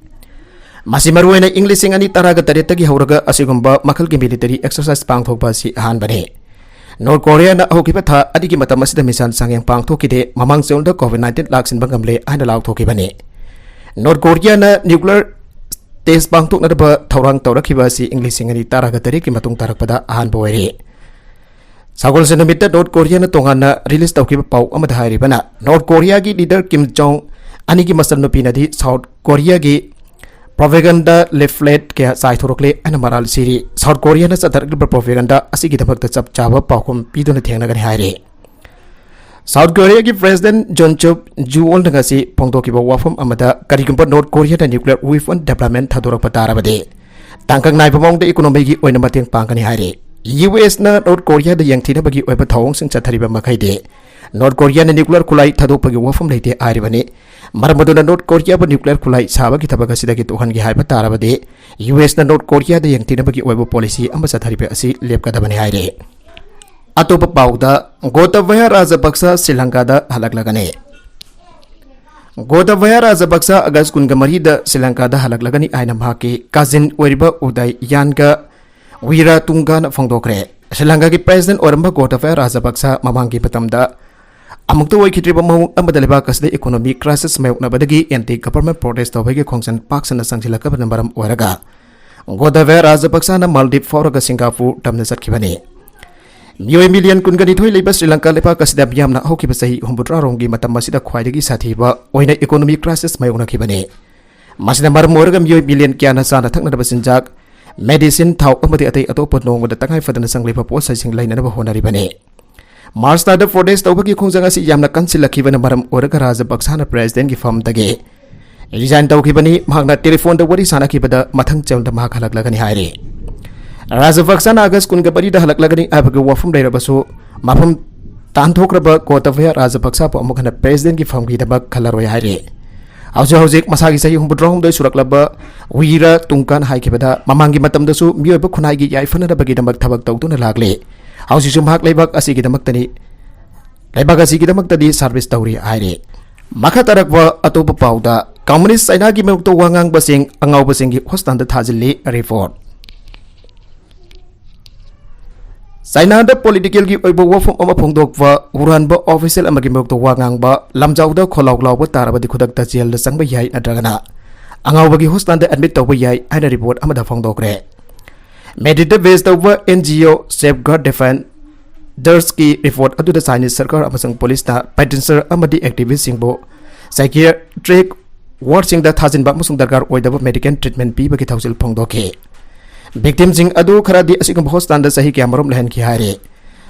ꯃꯁꯤ ꯃꯔꯨꯑꯣꯏꯅ ꯏꯪ ꯂꯤꯁꯤꯡ ꯑꯅꯤ ꯇꯔꯥꯒ ꯇꯔꯦꯠꯇꯒꯤ ꯍꯧꯔꯒ ꯑꯁꯤꯒꯨꯝꯕ ꯃꯈꯜꯒꯤ ꯃꯤꯂꯤꯇꯔꯤ ꯑꯦꯛꯁꯔꯁꯥꯏꯁ ꯄꯥꯡꯊꯣꯛꯄ ꯑꯁꯤ ꯑꯍꯥꯟꯕꯅꯤ꯫ ꯅꯣꯔꯠ ꯀꯣꯔꯤꯌꯥꯅ ꯍꯧꯈꯤꯕ ꯊꯥ ꯑꯅꯤꯒꯤ ꯃꯇꯝ ꯑꯁꯤꯗ ꯃꯤꯁꯥꯏꯜ ꯆꯥꯡꯌꯦꯡ ꯄꯥꯡꯊꯣꯛꯈꯤꯗꯦ꯫ ꯃꯃꯥꯡ ꯆꯌꯣꯜꯗ ꯀꯣꯚꯤꯗ ꯅꯥꯏꯟꯇꯤꯟ ꯂꯥꯛꯁꯤꯟꯕ ꯉꯝꯂꯦ ꯍꯥꯏꯅ ꯂꯥꯎꯊꯣꯛꯈꯤꯕꯅꯤ꯫ ꯅꯣꯔꯠ ꯀꯣꯔꯤꯌꯥꯅ ꯅ꯭ꯌꯨꯀ꯭ꯂꯤꯌꯔ ꯇꯦꯁ ꯄꯥꯡꯊꯣꯛꯅꯗꯕ ꯊꯧꯔꯥꯡ ꯇꯧꯔꯛꯈꯤꯕ ꯑꯁꯤ ꯏꯪ ꯂꯤꯁꯤꯡ ꯑꯅꯤ ꯇꯔꯥꯒ ꯇꯔꯦꯠꯀꯤ ꯃꯇꯨꯡ ꯇꯥꯔꯛꯄꯗ ꯑꯍꯥꯟꯕ ꯑꯣꯏꯔꯤ꯫ ꯁꯒꯣꯜꯁꯦꯟ ꯅꯨꯃꯤꯠꯇ ꯅꯣꯔꯠ ꯀꯣꯔꯤꯌꯥꯅ ꯇꯣꯉꯥꯟꯅ ꯔꯤꯂꯤꯖ ꯇꯧꯈꯤꯕ ꯄꯥꯎ ꯑꯃꯗ ꯍꯥꯏꯔꯤꯕꯅ, ꯅꯣꯔꯠ ꯀꯣꯔꯤꯌꯥꯒꯤ ꯂꯤꯗꯔ ꯀꯤꯝ ꯖꯣꯡ ꯑꯅꯤꯒꯤ ꯃꯆꯟꯅꯨꯄꯤꯅꯗꯤ ꯁꯥꯎꯠ ꯀꯣꯔꯤꯌꯥꯒꯤ ꯄ꯭ꯔꯣꯄꯦꯒꯟꯗꯥ ꯂꯤꯐꯂꯦꯠ ꯀꯌꯥ ꯆꯥꯏꯊꯣꯔꯛꯂꯦ ꯍꯥꯏꯅ ꯃꯔꯥꯜ ꯁꯤꯔꯤ꯫ ꯁꯥꯎꯠ ꯀꯣꯔꯤꯌꯥꯅ ꯆꯠꯊꯔꯛꯂꯤꯕ ꯄ꯭ꯔꯣꯄꯦꯒꯟꯗꯥ ꯑꯁꯤꯒꯤꯗꯃꯛꯇ ꯆꯞ ꯆꯥꯕ ꯄꯥꯎꯈꯨꯝ ꯄꯤꯗꯨꯅ ꯊꯦꯡꯅꯒꯅꯤ ꯍꯥꯏꯔꯤ꯫ ꯁꯥꯎꯠ ꯀꯣꯔꯤꯌꯥꯒꯤ ꯄ꯭ꯔꯦꯁꯤꯗꯦꯟꯠ ꯖꯨꯟ ꯁꯨꯛ ꯌꯣꯜꯅ ꯉꯁꯤ ꯐꯣꯡꯗꯣꯛꯈꯤꯕ ꯋꯥꯐꯝ ꯑꯃꯗ, ꯀꯔꯤꯒꯨꯝꯕ ꯅꯣꯔꯠ ꯀꯣꯔꯤꯌꯥꯅ ꯅ꯭ꯌꯨꯀ꯭ꯂꯤꯌꯔ ꯋꯤꯄꯟ ꯗꯤꯕ꯭ꯂꯞꯃꯦꯟꯠ ꯊꯥꯗꯣꯔꯛꯄ ꯇꯥꯔꯕꯗꯤ, ꯇꯥꯡꯀꯛ ꯅꯥꯏꯕ ꯃꯑꯣꯡꯗ ꯏꯀꯣꯅꯣꯃꯤꯒꯤ ꯑꯣꯏꯅ ꯃꯇꯦꯡ ꯄꯥꯡꯒꯅꯤ ꯍꯥꯏꯔꯤ꯫ ꯌꯨ ꯑꯦꯁꯅ ꯅꯣꯔꯠ ꯀꯣꯔꯤꯌꯥꯗ ꯌꯦꯡꯊꯤꯅꯕꯒꯤ ꯑꯣꯏꯕ ꯊꯧꯑꯣꯡꯁꯤꯡ ꯆꯠꯊꯔꯤꯕ ꯃꯈꯩꯗꯤ, ꯅꯣꯔꯠ ꯀꯣꯔꯤꯌꯥꯅ ꯅ꯭ꯌꯨꯀ꯭ꯂꯤꯌꯔ ꯈꯨꯠꯂꯥꯏ ꯊꯥꯗꯣꯛꯄꯒꯤ ꯋꯥꯐꯝ ꯂꯩꯇꯦ ꯍꯥꯏꯔꯤꯕꯅꯤ꯫ ꯃꯔꯝ ꯑꯗꯨꯅ ꯅꯣꯔꯠ ꯀꯣꯔꯤꯌꯥꯕꯨ ꯅ꯭ꯌꯨꯀ꯭ꯂꯤꯌꯔ ꯈꯨꯠꯂꯥꯏ ꯁꯥꯕꯒꯤ ꯊꯕꯛ ꯑꯁꯤꯗꯒꯤ ꯇꯣꯛꯍꯟꯒꯦ ꯍꯥꯏꯕ ꯇꯥꯔꯕꯗꯤ, ꯌꯨ ꯑꯦꯁꯅ ꯅꯣꯔꯠ ꯀꯣꯔꯤꯌꯥꯗ ꯌꯦꯡꯊꯤꯅꯕꯒꯤ ꯑꯣꯏꯕ ꯄꯣꯂꯤꯁꯤ ꯑꯃ ꯆꯠꯊꯔꯤꯕ ꯑꯁꯤ ꯂꯦꯞꯀꯗꯕꯅꯤ ꯍꯥꯏꯔꯤ꯫ ꯑꯇꯣꯞꯄ ꯄꯥꯎꯗ, ꯒꯣꯇꯕꯌꯥ ꯔꯥꯖꯄꯛꯁ ꯁ꯭ꯔꯤꯂꯪꯀꯥꯗ ꯍꯜꯂꯛꯂꯒꯅꯤ꯫ ꯒꯣꯇꯕꯌꯥ ꯔꯥꯖꯄꯛꯁ ꯑꯥꯒꯁ ꯀꯨꯟꯒ ꯃꯔꯤꯗ ꯁ꯭ꯔꯤꯂꯪꯀꯥꯗ ꯍꯜꯂꯛꯂꯒꯅꯤ ꯍꯥꯏꯅ ꯃꯍꯥꯛꯀꯤ ꯀꯥꯖꯤꯟ ꯑꯣꯏꯔꯤꯕ ꯎꯗꯥꯏ ꯌꯥꯟꯒ ꯋꯤꯔꯥꯇꯨꯡꯒꯥꯅ ꯐꯣꯡꯗꯣꯛꯈ꯭ꯔꯦ꯫ ꯁ꯭ꯔꯤ ꯂꯪꯀꯥꯒꯤ ꯄ꯭ꯔꯦꯁꯤꯗꯦꯟꯠ ꯑꯣꯏꯔꯝꯕ ꯒꯣꯇꯥꯕꯌ ꯔꯥꯖꯄꯛꯁ ꯃꯃꯥꯡꯒꯤ ꯃꯇꯝꯗ ꯑꯃꯨꯛꯇ ꯑꯣꯏꯈꯤꯗ꯭ꯔꯤꯕ ꯃꯑꯣꯡ ꯑꯃꯗ ꯂꯩꯕꯥꯛ ꯑꯁꯤꯗ economy crisis ꯃꯥꯌꯣꯛꯅꯕꯗꯒꯤ anti government protest ꯇꯧꯕꯒꯤ ꯈꯣꯡꯖꯪ ꯄꯥꯛ ꯁꯟꯅ ꯆꯪꯁꯤꯜꯂꯛꯂꯕꯅ ꯃꯔꯝ ꯑꯣꯏꯔꯒ ꯒꯣꯇꯥꯕꯌ ꯔꯥꯖꯄꯛꯁꯅ ꯃꯥꯜꯗꯤꯞ ꯐꯥꯎꯔꯒ ꯁꯤꯡꯒꯥꯄꯨꯔ ꯇꯝꯅ ꯆꯠꯈꯤꯕꯅꯤ꯫ ꯃꯤꯑꯣꯏ ꯃꯤꯂꯤꯌꯟ ꯀꯨꯟꯒ ꯅꯤꯊꯣꯏ ꯂꯩꯕ ꯁ꯭ꯔꯤ ꯂꯪꯀꯥ ꯂꯩꯕꯥꯛ ꯑꯁꯤꯗ ꯃꯤꯌꯥꯝꯅ ꯍꯧꯈꯤꯕ ꯆꯍꯤ ꯍꯨꯝꯐꯨꯇꯔꯥ ꯔꯣꯝꯒꯤ ꯃꯇꯝ ꯑꯁꯤꯗ ꯈ꯭ꯋꯥꯏꯗꯒꯤ ꯁꯥꯊꯤꯕ ꯑꯣꯏꯅ ꯏꯀꯣꯅꯣꯃꯤ ꯀ꯭ꯔꯥꯏꯁꯤꯁ ꯃꯥꯌꯣꯛꯅꯈꯤꯕꯅꯤ꯫ ꯃꯁꯤꯅ ꯃꯔꯝ ꯑꯣꯏꯔꯒ ꯃꯤꯑꯣꯏ ꯃꯤꯂꯤꯌꯟ ꯀꯌꯥꯅ ꯆꯥꯅ ꯊꯛꯅꯅꯕ ꯆꯤꯟꯖꯥꯛ, ꯃꯦꯗꯤꯁꯤꯟ, ꯊꯥꯎ ꯑꯃꯗꯤ ꯑꯇꯩ ꯑꯇꯣꯞꯄ ꯅꯣꯡꯃꯗ ꯇꯉꯥꯏ ꯐꯗꯅ ꯆꯪꯂꯤꯕ ꯄꯣꯠꯆꯩꯁꯤꯡ ꯂꯩꯅꯅꯕ ꯍꯣꯠꯅꯔꯤꯕꯅꯤ꯫ ꯃꯥꯔꯆ ꯊꯥꯗ ꯄ꯭ꯔꯣꯇꯦꯁꯠ ꯇꯧꯕꯒꯤ ꯈꯣꯡꯖꯪ ꯑꯁꯤ ꯌꯥꯝꯅ ꯀꯟꯁꯤꯜꯂꯛꯈꯤꯕꯅ ꯃꯔꯝ ꯑꯣꯏꯔꯒ ꯔꯥꯖꯄꯛꯁꯅ ꯄ꯭ꯔꯦꯁꯤꯗꯦꯟꯠꯀꯤ ꯐꯝꯗꯒꯤ ꯔꯤꯖꯥꯏꯟ ꯇꯧꯈꯤꯕꯅꯤ꯫ ꯃꯍꯥꯛꯅ ꯇꯦꯂꯤꯐꯣꯟꯗ ꯋꯥꯔꯤ ꯁꯥꯅꯈꯤꯕꯗ ꯃꯊꯪ ꯆꯌꯣꯜꯗ ꯃꯍꯥꯛ ꯍꯜꯂꯛꯂꯒꯅꯤ ꯍꯥꯏꯔꯤ꯫ ꯔꯥꯖꯄꯛꯁꯅ ꯑꯥꯒꯁꯠ ꯀꯨꯟꯒ ꯃꯔꯤꯗ ꯍꯜꯂꯛꯂꯒꯅꯤ ꯍꯥꯏꯕꯒꯤ ꯋꯥꯐꯝ ꯂꯩꯔꯕꯁꯨ, ꯃꯐꯝ ꯇꯥꯟꯊꯣꯛꯈ꯭ꯔꯕ ꯒꯣꯇꯥꯕꯌ ꯔꯥꯖꯄꯛꯁꯕꯨ ꯑꯃꯨꯛ ꯍꯟꯅ ꯄ꯭ꯔꯦꯁꯤꯗꯦꯟꯠꯀꯤ ꯐꯝꯒꯤꯗꯃꯛ ꯈꯜꯂꯔꯣꯏ ꯍꯥꯏꯔꯤ꯫ ꯍꯧꯖꯤꯛ ꯍꯧꯖꯤꯛ ꯃꯁꯥꯒꯤ ꯆꯍꯤ ꯍꯨꯝꯐꯨꯇꯔꯥꯍꯨꯝꯗꯣꯏ ꯁꯨꯔꯛꯂꯕ ꯋꯤꯔꯥ ꯇꯨꯡꯀꯥꯟ ꯍꯥꯏꯈꯤꯕꯗ, ꯃꯃꯥꯡꯒꯤ ꯃꯇꯝꯗꯁꯨ ꯃꯤꯑꯣꯏꯕ ꯈꯨꯟꯅꯥꯏꯒꯤ ꯌꯥꯏꯐꯅꯅꯕꯒꯤꯗꯃꯛ ꯊꯕꯛ ꯇꯧꯗꯨꯅ ꯂꯥꯛꯂꯤ꯫ ꯍꯧꯖꯤꯛꯁꯨ ꯃꯍꯥꯛ ꯂꯩꯕꯥꯛ ꯑꯁꯤꯒꯤꯗꯃꯛꯇꯅꯤ, ꯂꯩꯕꯥꯛ ꯑꯁꯤꯒꯤꯗꯃꯛꯇꯗꯤ ꯁꯔꯚꯤꯁ ꯇꯧꯔꯤ ꯍꯥꯏꯔꯤ꯫ ꯃꯈꯥ ꯇꯥꯔꯛꯄ ꯑꯇꯣꯞꯄ ꯄꯥꯎꯗ, ꯀꯝꯃꯨꯅꯤꯁꯠ ꯆꯥꯏꯅꯥꯒꯤ ꯃꯥꯌꯣꯛꯇ ꯋꯥ ꯉꯥꯡꯕꯁꯤꯡ ꯑꯉꯥꯎꯕꯁꯤꯡꯒꯤ ꯍꯣꯁꯄꯤꯇꯥꯜꯗ ꯊꯥꯖꯤꯜꯂꯤ꯫ ꯔꯤꯄꯣꯔꯠ꯫ ꯆꯥꯏꯅꯥꯗ ꯄꯣꯂꯤꯇꯤꯀꯦꯜꯒꯤ ꯑꯣꯏꯕ ꯋꯥꯐꯝ ꯑꯃ ꯐꯣꯡꯗꯣꯛꯄ ꯍꯨꯔꯥꯟꯕ ꯑꯣꯐꯤꯁꯤꯌꯦꯜ ꯑꯃꯒꯤ ꯃꯥꯌꯣꯛꯇ ꯋꯥ ꯉꯥꯡꯕ ꯂꯝꯖꯥꯎꯗ ꯈꯣꯜꯂꯥꯎ ꯂꯥꯎꯕ ꯇꯥꯔꯕꯗꯤ ꯈꯨꯗꯛꯇ ꯖꯦꯜꯗ ꯆꯪꯕ ꯌꯥꯏ ꯅꯠꯇ꯭ꯔꯒꯅ ꯑꯉꯥꯎꯕꯒꯤ ꯍꯣꯁꯄꯤꯇꯥꯜꯗ ꯑꯦꯗꯃꯤꯠ ꯇꯧꯕ ꯌꯥꯏ ꯍꯥꯏꯅ ꯔꯤꯄꯣꯔꯠ ꯑꯃꯗ ꯐꯣꯡꯗꯣꯛꯈ꯭ꯔꯦ꯫ ꯃꯦꯗ꯭ꯔꯤꯗꯇ ꯕꯦꯖ ꯇꯧꯕ ꯑꯦꯟ ꯖꯤ ꯑꯣ ꯁꯦꯐꯒꯥꯔꯗ ꯗꯤꯐꯦꯟꯗꯔꯁꯀꯤ ꯔꯤꯄꯣꯔꯠ ꯑꯗꯨꯗ ꯆꯥꯏꯅꯤꯁ ꯁꯔꯀꯥꯔ ꯑꯃꯁꯨꯡ ꯄꯨꯂꯤꯁꯅ ꯄ꯭ꯔꯣꯇꯦꯁꯇꯔ ꯑꯃꯗꯤ ꯑꯦꯛꯇꯤꯚꯤꯁ꯭ꯠꯁꯤꯡꯕꯨ ꯁꯥꯏꯀꯤꯌꯥꯇ꯭ꯔꯤꯛ ꯋꯥꯔꯗꯁꯤꯡꯗ ꯊꯥꯖꯤꯟꯕ ꯑꯃꯁꯨꯡ ꯗꯔꯀꯥꯔ ꯑꯣꯏꯗꯕ ꯃꯦꯗꯤꯀꯦꯜ ꯇ꯭ꯔꯤꯠꯃꯦꯟꯠ ꯄꯤꯕꯒꯤ ꯊꯧꯁꯤꯜ ꯐꯣꯡꯗꯣꯛꯈꯤ꯫ ꯚꯤꯛꯇꯤꯝꯁꯤꯡ ꯑꯗꯨ ꯈꯔꯗꯤ ꯑꯁꯤꯒꯨꯝꯕ ꯍꯣꯁꯄꯤꯇꯥꯜꯗ ꯆꯍꯤ ꯀꯌꯥꯃꯔꯨꯝ ꯂꯩꯍꯟꯈꯤ ꯍꯥꯏꯔꯤ꯫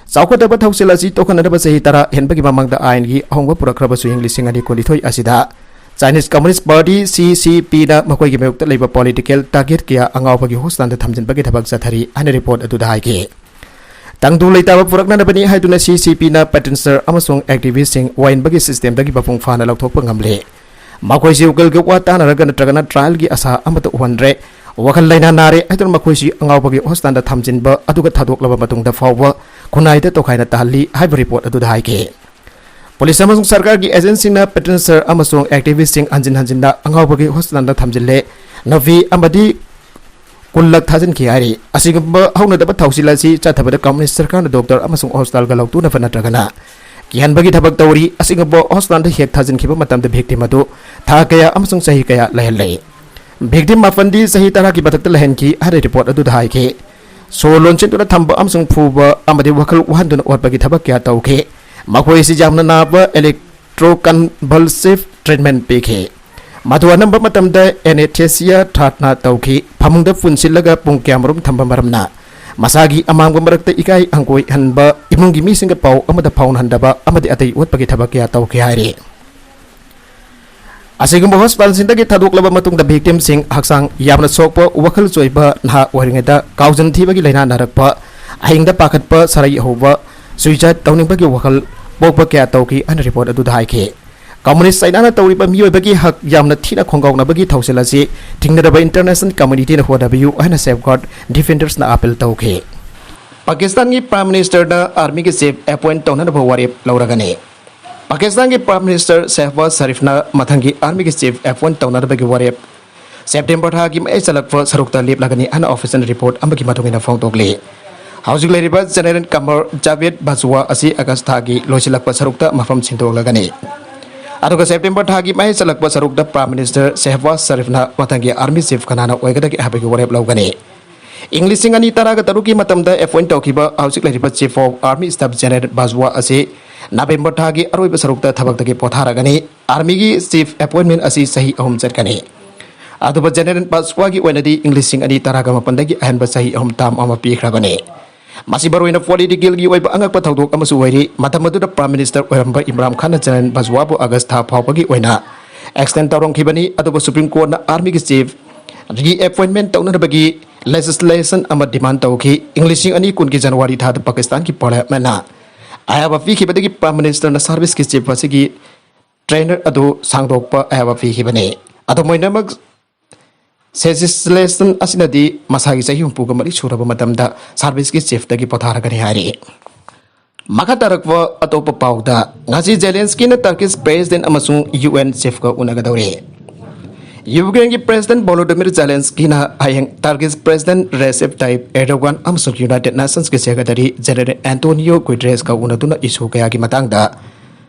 ꯆꯥꯎꯈꯠꯇꯕ ꯊꯧꯁꯤꯜ ꯑꯁꯤ ꯇꯣꯛꯍꯟꯅꯅꯕ ꯆꯍꯤ ꯇꯔꯥ ꯍꯦꯟꯕꯒꯤ ꯃꯃꯥꯡꯗ ꯑꯥꯏꯟꯒꯤ ꯑꯍꯣꯡꯕ ꯄꯨꯔꯛꯈ꯭ꯔꯕꯁꯨ, ꯏꯪ ꯂꯤꯁꯤꯡ ꯑꯅꯤ ꯀꯨꯟꯅꯤꯊꯣꯏ ꯑꯁꯤꯗ ꯆꯥꯏꯅꯤꯁ ꯀꯝꯃꯨꯅꯤꯁꯠ ꯄꯥꯔꯇꯤ, ꯁꯤ ꯁꯤ ꯄꯤꯅ, ꯃꯈꯣꯏꯒꯤ ꯃꯥꯌꯣꯛꯇ ꯂꯩꯕ ꯄꯣꯂꯤꯇꯤꯀꯦꯜ ꯇꯥꯔꯒꯦꯠ ꯀꯌꯥ ꯑꯉꯥꯎꯕꯒꯤ ꯍꯣꯁꯄꯤꯇꯥꯜꯗ ꯊꯝꯖꯤꯟꯕꯒꯤ ꯊꯕꯛ ꯆꯠꯊꯔꯤ ꯍꯥꯏꯅ ꯔꯤꯄꯣꯔꯠ ꯑꯗꯨꯗ ꯍꯥꯏꯈꯤ꯫ ꯇꯪꯗꯨ ꯂꯩꯇꯥꯕ ꯄꯨꯔꯛꯅꯅꯕꯅꯤ ꯍꯥꯏꯗꯨꯅ ꯁꯤ ꯁꯤ ꯄꯤꯅ ꯄ꯭ꯔꯣꯇꯦꯁꯇꯔ ꯑꯃꯁꯨꯡ ꯑꯦꯛꯇꯤꯚꯤꯁ꯭ꯠꯁꯤꯡ ꯋꯥꯌꯦꯟꯕꯒꯤ ꯁꯤꯁꯇꯦꯝꯗꯒꯤ ꯃꯄꯨꯡ ꯐꯥꯅ ꯂꯧꯊꯣꯛꯄ ꯉꯝꯂꯦ꯫ ꯃꯈꯣꯏꯁꯤ ꯎꯀꯤꯜꯒ ꯋꯥ ꯇꯥꯅꯔꯒ ꯅꯠꯇ꯭ꯔꯒꯅ ꯇ꯭ꯔꯥꯏꯜꯒꯤ ꯑꯁꯥ ꯑꯃꯠꯇ ꯎꯍꯟꯗ꯭ꯔꯦ꯫ ꯋꯥꯈꯜ ꯂꯩꯅꯥ ꯅꯥꯔꯦ ꯍꯥꯏꯗꯨꯅ ꯃꯈꯣꯏꯁꯤ ꯑꯉꯥꯎꯕꯒꯤ ꯍꯣꯁꯄꯤꯇꯥꯜꯗ ꯊꯝꯖꯤꯟꯕ ꯑꯗꯨꯒ ꯊꯥꯗꯣꯛꯂꯕ ꯃꯇꯨꯡꯗ ꯐꯥꯎꯕ ꯈꯨꯟꯅꯥꯏꯗ ꯇꯣꯈꯥꯏꯅ ꯇꯥꯍꯜꯂꯤ ꯍꯥꯏꯕ ꯔꯤꯄꯣꯔꯠ ꯑꯗꯨꯗ ꯍꯥꯏꯈꯤ꯫ ꯄꯨꯂꯤꯁ ꯑꯃꯁꯨꯡ ꯁꯔꯀꯥꯔꯒꯤ ꯑꯦꯖꯦꯟꯠꯁꯤꯡꯅ ꯄ꯭ꯔꯣꯇꯦꯁꯇꯔ ꯑꯃꯁꯨꯡ ꯑꯦꯛꯇꯤꯚꯤꯁ꯭ꯠꯁꯤꯡ ꯍꯟꯖꯤꯟ ꯍꯟꯖꯤꯟꯅ ꯑꯉꯥꯎꯕꯒꯤ ꯍꯣꯁꯄꯤꯇꯥꯜꯗ ꯊꯝꯖꯤꯜꯂꯦ꯫ ꯅꯨꯄꯤ ꯑꯃꯗꯤ ꯀꯨꯟ ꯂꯥꯈ ꯊꯥꯖꯤꯟꯈꯤ ꯍꯥꯏꯔꯤ꯫ ꯑꯁꯤꯒꯨꯝꯕ ꯍꯧꯅꯗꯕ ꯊꯧꯁꯤꯜ ꯑꯁꯤ ꯆꯠꯊꯕꯗ ꯀꯝꯃꯨꯅꯤꯁ ꯁꯔꯀꯥꯔꯅ ꯗꯣꯛꯇꯔ ꯑꯃꯁꯨꯡ ꯍꯣꯁꯄꯤꯇꯥꯜꯒ ꯂꯧꯇꯨꯅꯕ ꯅꯠꯇ꯭ꯔꯒꯅ ꯀꯤꯍꯟꯕꯒꯤ ꯊꯕꯛ ꯇꯧꯔꯤ꯫ ꯑꯁꯤꯒꯨꯝꯕ ꯍꯣꯁꯄꯤꯇꯥꯜꯗ ꯍꯦꯛ ꯊꯥꯖꯤꯟꯈꯤꯕ ꯃꯇꯝꯗ ꯚꯤꯛꯇꯤꯝ ꯑꯗꯨ ꯊꯥ ꯀꯌꯥ ꯑꯃꯁꯨꯡ ꯆꯍꯤ ꯀꯌꯥ ꯂꯩꯍꯜꯂꯦ꯫ ꯚꯤꯛꯇꯤꯝ ꯃꯥꯄꯟꯗꯤ ꯆꯍꯤ ꯇꯔꯥꯒꯤ ꯃꯊꯛꯇ ꯂꯩꯍꯟꯈꯤ ꯍꯥꯏꯅ ꯔꯤꯄꯣꯔꯠ ꯑꯗꯨꯗ ꯍꯥꯏꯈꯤ꯫ ꯁꯣꯔ ꯂꯣꯟꯁꯤꯟꯗꯨꯅ ꯊꯝꯕ ꯑꯃꯁꯨꯡ ꯐꯨꯕ ꯑꯃꯗꯤ ꯋꯥꯈꯜ ꯋꯥꯍꯟꯗꯨꯅ ꯑꯣꯠꯄꯒꯤ ꯊꯕꯛ ꯀꯌꯥ ꯇꯧꯈꯤ꯫ ꯃꯈꯣꯏ ꯑꯁꯤ ꯌꯥꯝꯅ ꯅꯥꯕ electroconvulsive treatment ꯄꯤꯈꯤ꯫ ꯃꯗꯨ ꯑꯅꯝꯕ ꯃꯇꯝꯗ anesthesia ꯊꯥꯗꯅ ꯇꯧꯈꯤ꯫ ꯐꯃꯨꯡꯗ ꯄꯨꯟꯁꯤꯜꯂꯒ ꯄꯨꯡ ꯀꯌꯥꯃꯔꯨꯝ ꯊꯝꯕ ꯃꯔꯝꯅ ꯃꯁꯥꯒꯤ ꯑꯃꯥꯡꯕ ꯃꯔꯛꯇ ꯏꯀꯥꯏ ꯍꯪꯒꯣꯏꯍꯟꯕ, ꯏꯃꯨꯡꯒꯤ ꯃꯤꯁꯤꯡꯒ ꯄꯥꯎ ꯑꯃꯗ ꯐꯥꯎꯅꯍꯟꯗꯕ ꯑꯃꯗꯤ ꯑꯇꯩ ꯑꯣꯠꯄꯒꯤ ꯊꯕꯛ ꯀꯌꯥ ꯇꯧꯈꯤ ꯍꯥꯏꯔꯤ꯫ ꯑꯁꯤꯒꯨꯝꯕ ꯍꯣꯁꯄꯤꯇꯥꯜꯁꯤꯡꯗꯒꯤ ꯊꯥꯗꯣꯛꯂꯕ ꯃꯇꯨꯡꯗ ꯚꯤꯛꯇꯤꯝꯁꯤꯡ ꯍꯛꯆꯥꯡ ꯌꯥꯝꯅ ꯁꯣꯛꯄ, ꯋꯥꯈꯜ ꯆꯣꯏꯕ, ꯅꯍꯥ ꯑꯣꯏꯔꯤꯉꯩꯗ ꯀꯥꯎꯖꯟ ꯊꯤꯕꯒꯤ ꯂꯥꯏꯅꯥ ꯅꯥꯔꯛꯄ, ꯑꯍꯤꯡꯗ ꯄꯥꯈꯠꯄ, ꯁꯔꯩ ꯍꯧꯕ, suicide ꯇꯧꯅꯤꯡꯕꯒꯤ ꯋꯥꯈꯜ ꯄꯣꯛꯄ ꯀꯌꯥ ꯇꯧꯈꯤ ꯍꯥꯏꯅ ꯔꯤꯄꯣꯔꯠ ꯑꯗꯨꯗ ꯍꯥꯏꯈꯤ꯫ ꯀꯝꯃꯨꯅꯤꯁ ꯆꯥꯏꯅꯥꯅ ꯇꯧꯔꯤꯕ ꯃꯤꯑꯣꯏꯕꯒꯤ ꯍꯛ ꯌꯥꯝꯅ ꯊꯤꯅ ꯈꯣꯡꯒꯥꯎꯅꯕꯒꯤ ꯊꯧꯁꯤꯜ ꯑꯁꯤ ꯊꯤꯡꯅꯅꯕ international communityꯅ ꯍꯣꯠꯅꯕꯤꯌꯨ ꯍꯥꯏꯅ Safeguard Defendersꯅ appeal ꯇꯧꯈꯤ꯫ ꯄꯥꯀꯤꯁꯇꯥꯟꯒꯤ Prime Ministerꯅ armyꯒꯤ chief appoint ꯇꯧꯅꯅꯕ ꯋꯥꯔꯦꯞ ꯂꯧꯔꯒꯅꯤ꯫ ꯄꯥꯀꯤꯁꯇꯥꯟꯒꯤ Prime Minister ꯁꯦꯍꯕꯥꯖ ꯁꯔꯤꯐꯅ ꯃꯊꯪꯒꯤ armyꯒꯤ chief appoint ꯇꯧꯅꯅꯕꯒꯤ ꯋꯥꯔꯦꯞ September ꯊꯥꯒꯤ ꯃꯌꯥꯏ ꯆꯜꯂꯛꯄ ꯁꯔꯨꯛꯇ ꯂꯦꯞꯂꯒꯅꯤ ꯍꯥꯏꯅ official report ꯑꯃꯒꯤ ꯃꯇꯨꯡ ꯏꯟꯅ ꯐꯣꯡꯗꯣꯛꯂꯤ꯫ ꯍꯧꯖꯤꯛ ꯂꯩꯔꯤꯕ General Qamar Javed Bajwa ꯑꯁꯤ August ꯊꯥꯒꯤ ꯂꯣꯏꯁꯤꯜꯂꯛꯄ ꯁꯔꯨꯛꯇ ꯃꯐꯝ ꯁꯤꯟꯗꯣꯛꯂꯒꯅꯤ꯫ ꯑꯗꯨꯒ September ꯊꯥꯒꯤ ꯃꯌꯥꯏ ꯆꯜꯂꯛꯄ ꯁꯔꯨꯛꯇ Prime Minister ꯁꯦꯍꯕꯥꯖ ꯁꯔꯤꯐꯅ ꯃꯊꯪꯒꯤ army chief ꯀꯅꯥꯅ ꯑꯣꯏꯒꯗꯒꯦ ꯍꯥꯏꯕꯒꯤ ꯋꯥꯔꯦꯞ ꯂꯧꯒꯅꯤ꯫ ꯏꯪ ꯂꯤꯁꯤꯡ ꯑꯅꯤ ꯇꯔꯥꯒ ꯇꯔꯨꯛꯀꯤ ꯃꯇꯝꯗ appoint ꯇꯧꯈꯤꯕ ꯍꯧꯖꯤꯛ ꯂꯩꯔꯤꯕ Chief of Army Staff General Bajwa ꯑꯁꯤ November ꯊꯥꯒꯤ ꯑꯔꯣꯏꯕ ꯁꯔꯨꯛꯇ ꯊꯕꯛꯇꯒꯤ ꯄꯣꯊꯥꯔꯒꯅꯤ꯫ Armyꯒꯤ chief appointment ꯑꯁꯤ ꯆꯍꯤ ꯑꯍꯨꯝ ꯆꯠꯀꯅꯤ꯫ ꯑꯗꯨꯕꯨ General Bajwaꯒꯤ ꯑꯣꯏꯅꯗꯤ ꯏꯪ ꯂꯤꯁꯤꯡ ꯑꯅꯤ ꯇꯔꯥꯒ ꯃꯥꯄꯟꯗꯒꯤ ꯑꯍꯦꯟꯕ ꯆꯍꯤ ꯑꯍꯨꯝ term ꯑꯃ ꯄꯤꯈ꯭ꯔꯕꯅꯤ꯫ ꯃꯁꯤ ꯃꯔꯨꯑꯣꯏꯅ politicalꯒꯤ ꯑꯣꯏꯕ ꯑꯉꯛꯄ ꯊꯧꯗꯣꯛ ꯑꯃꯁꯨ ꯑꯣꯏꯔꯤ꯫ ꯃꯇꯝ ꯑꯗꯨꯗ Prime Minister ꯑꯣꯏꯔꯝꯕ ꯏꯝꯔꯥꯟ ꯈꯥꯟꯅ General Bajwaꯕꯨ August ꯊꯥ ꯐꯥꯎꯕꯒꯤ ꯑꯣꯏꯅ extend ꯇꯧꯔꯝꯈꯤꯕꯅꯤ꯫ ꯑꯗꯨꯕꯨ Supreme Courtꯅ armyꯒꯤ chief reappointment ꯇꯧꯅꯅꯕꯒꯤ legislation ꯑꯃ demand ꯇꯧꯈꯤ꯫ ꯏꯪ ꯂꯤꯁꯤꯡ ꯑꯅꯤ ꯀꯨꯟꯒꯤ January ꯊꯥꯗ ꯄꯥꯀꯤꯁꯇꯥꯟꯒꯤ parliamentꯅ ꯑꯌꯥꯕ ꯄꯤꯈꯤꯕꯗꯒꯤ Prime Ministerꯅ serviceꯀꯤ chief ꯑꯁꯤꯒꯤ tenure ꯑꯗꯨ ꯁꯥꯡꯗꯣꯛꯄ ꯑꯌꯥꯕ ꯄꯤꯈꯤꯕꯅꯤ꯫ ꯑꯗꯨꯝ ꯑꯣꯏꯅꯃꯛ, legislation ꯑꯁꯤꯅꯗꯤ ꯃꯁꯥꯒꯤ ꯆꯍꯤ ꯍꯨꯝꯐꯨꯒ ꯃꯔꯤ ꯁꯨꯔꯕ ꯃꯇꯝꯗ serviceꯀꯤ chiefꯇꯒꯤ ꯄꯣꯊꯥꯔꯒꯅꯤ ꯍꯥꯏꯔꯤ꯫ ꯃꯈꯥ ꯇꯥꯔꯛꯄ ꯑꯇꯣꯞꯄ ꯄꯥꯎꯗ, ꯉꯁꯤ Zelenskyꯅ Turkish President ꯑꯃꯁꯨꯡ UN chiefꯀ ꯎꯅꯒꯗꯧꯔꯤ꯫ ꯌꯨꯀ꯭ꯔꯦꯟꯒꯤ President Volodymyr Zelenskyꯅ ꯍꯌꯦꯡ Turkish President Recep Tayyip Erdogan ꯑꯃꯁꯨꯡ United Nationsꯀꯤ Secretary General Antonio Guterresꯀ ꯎꯅꯗꯨꯅ issue ꯀꯌꯥꯒꯤ ꯃꯇꯥꯡꯗ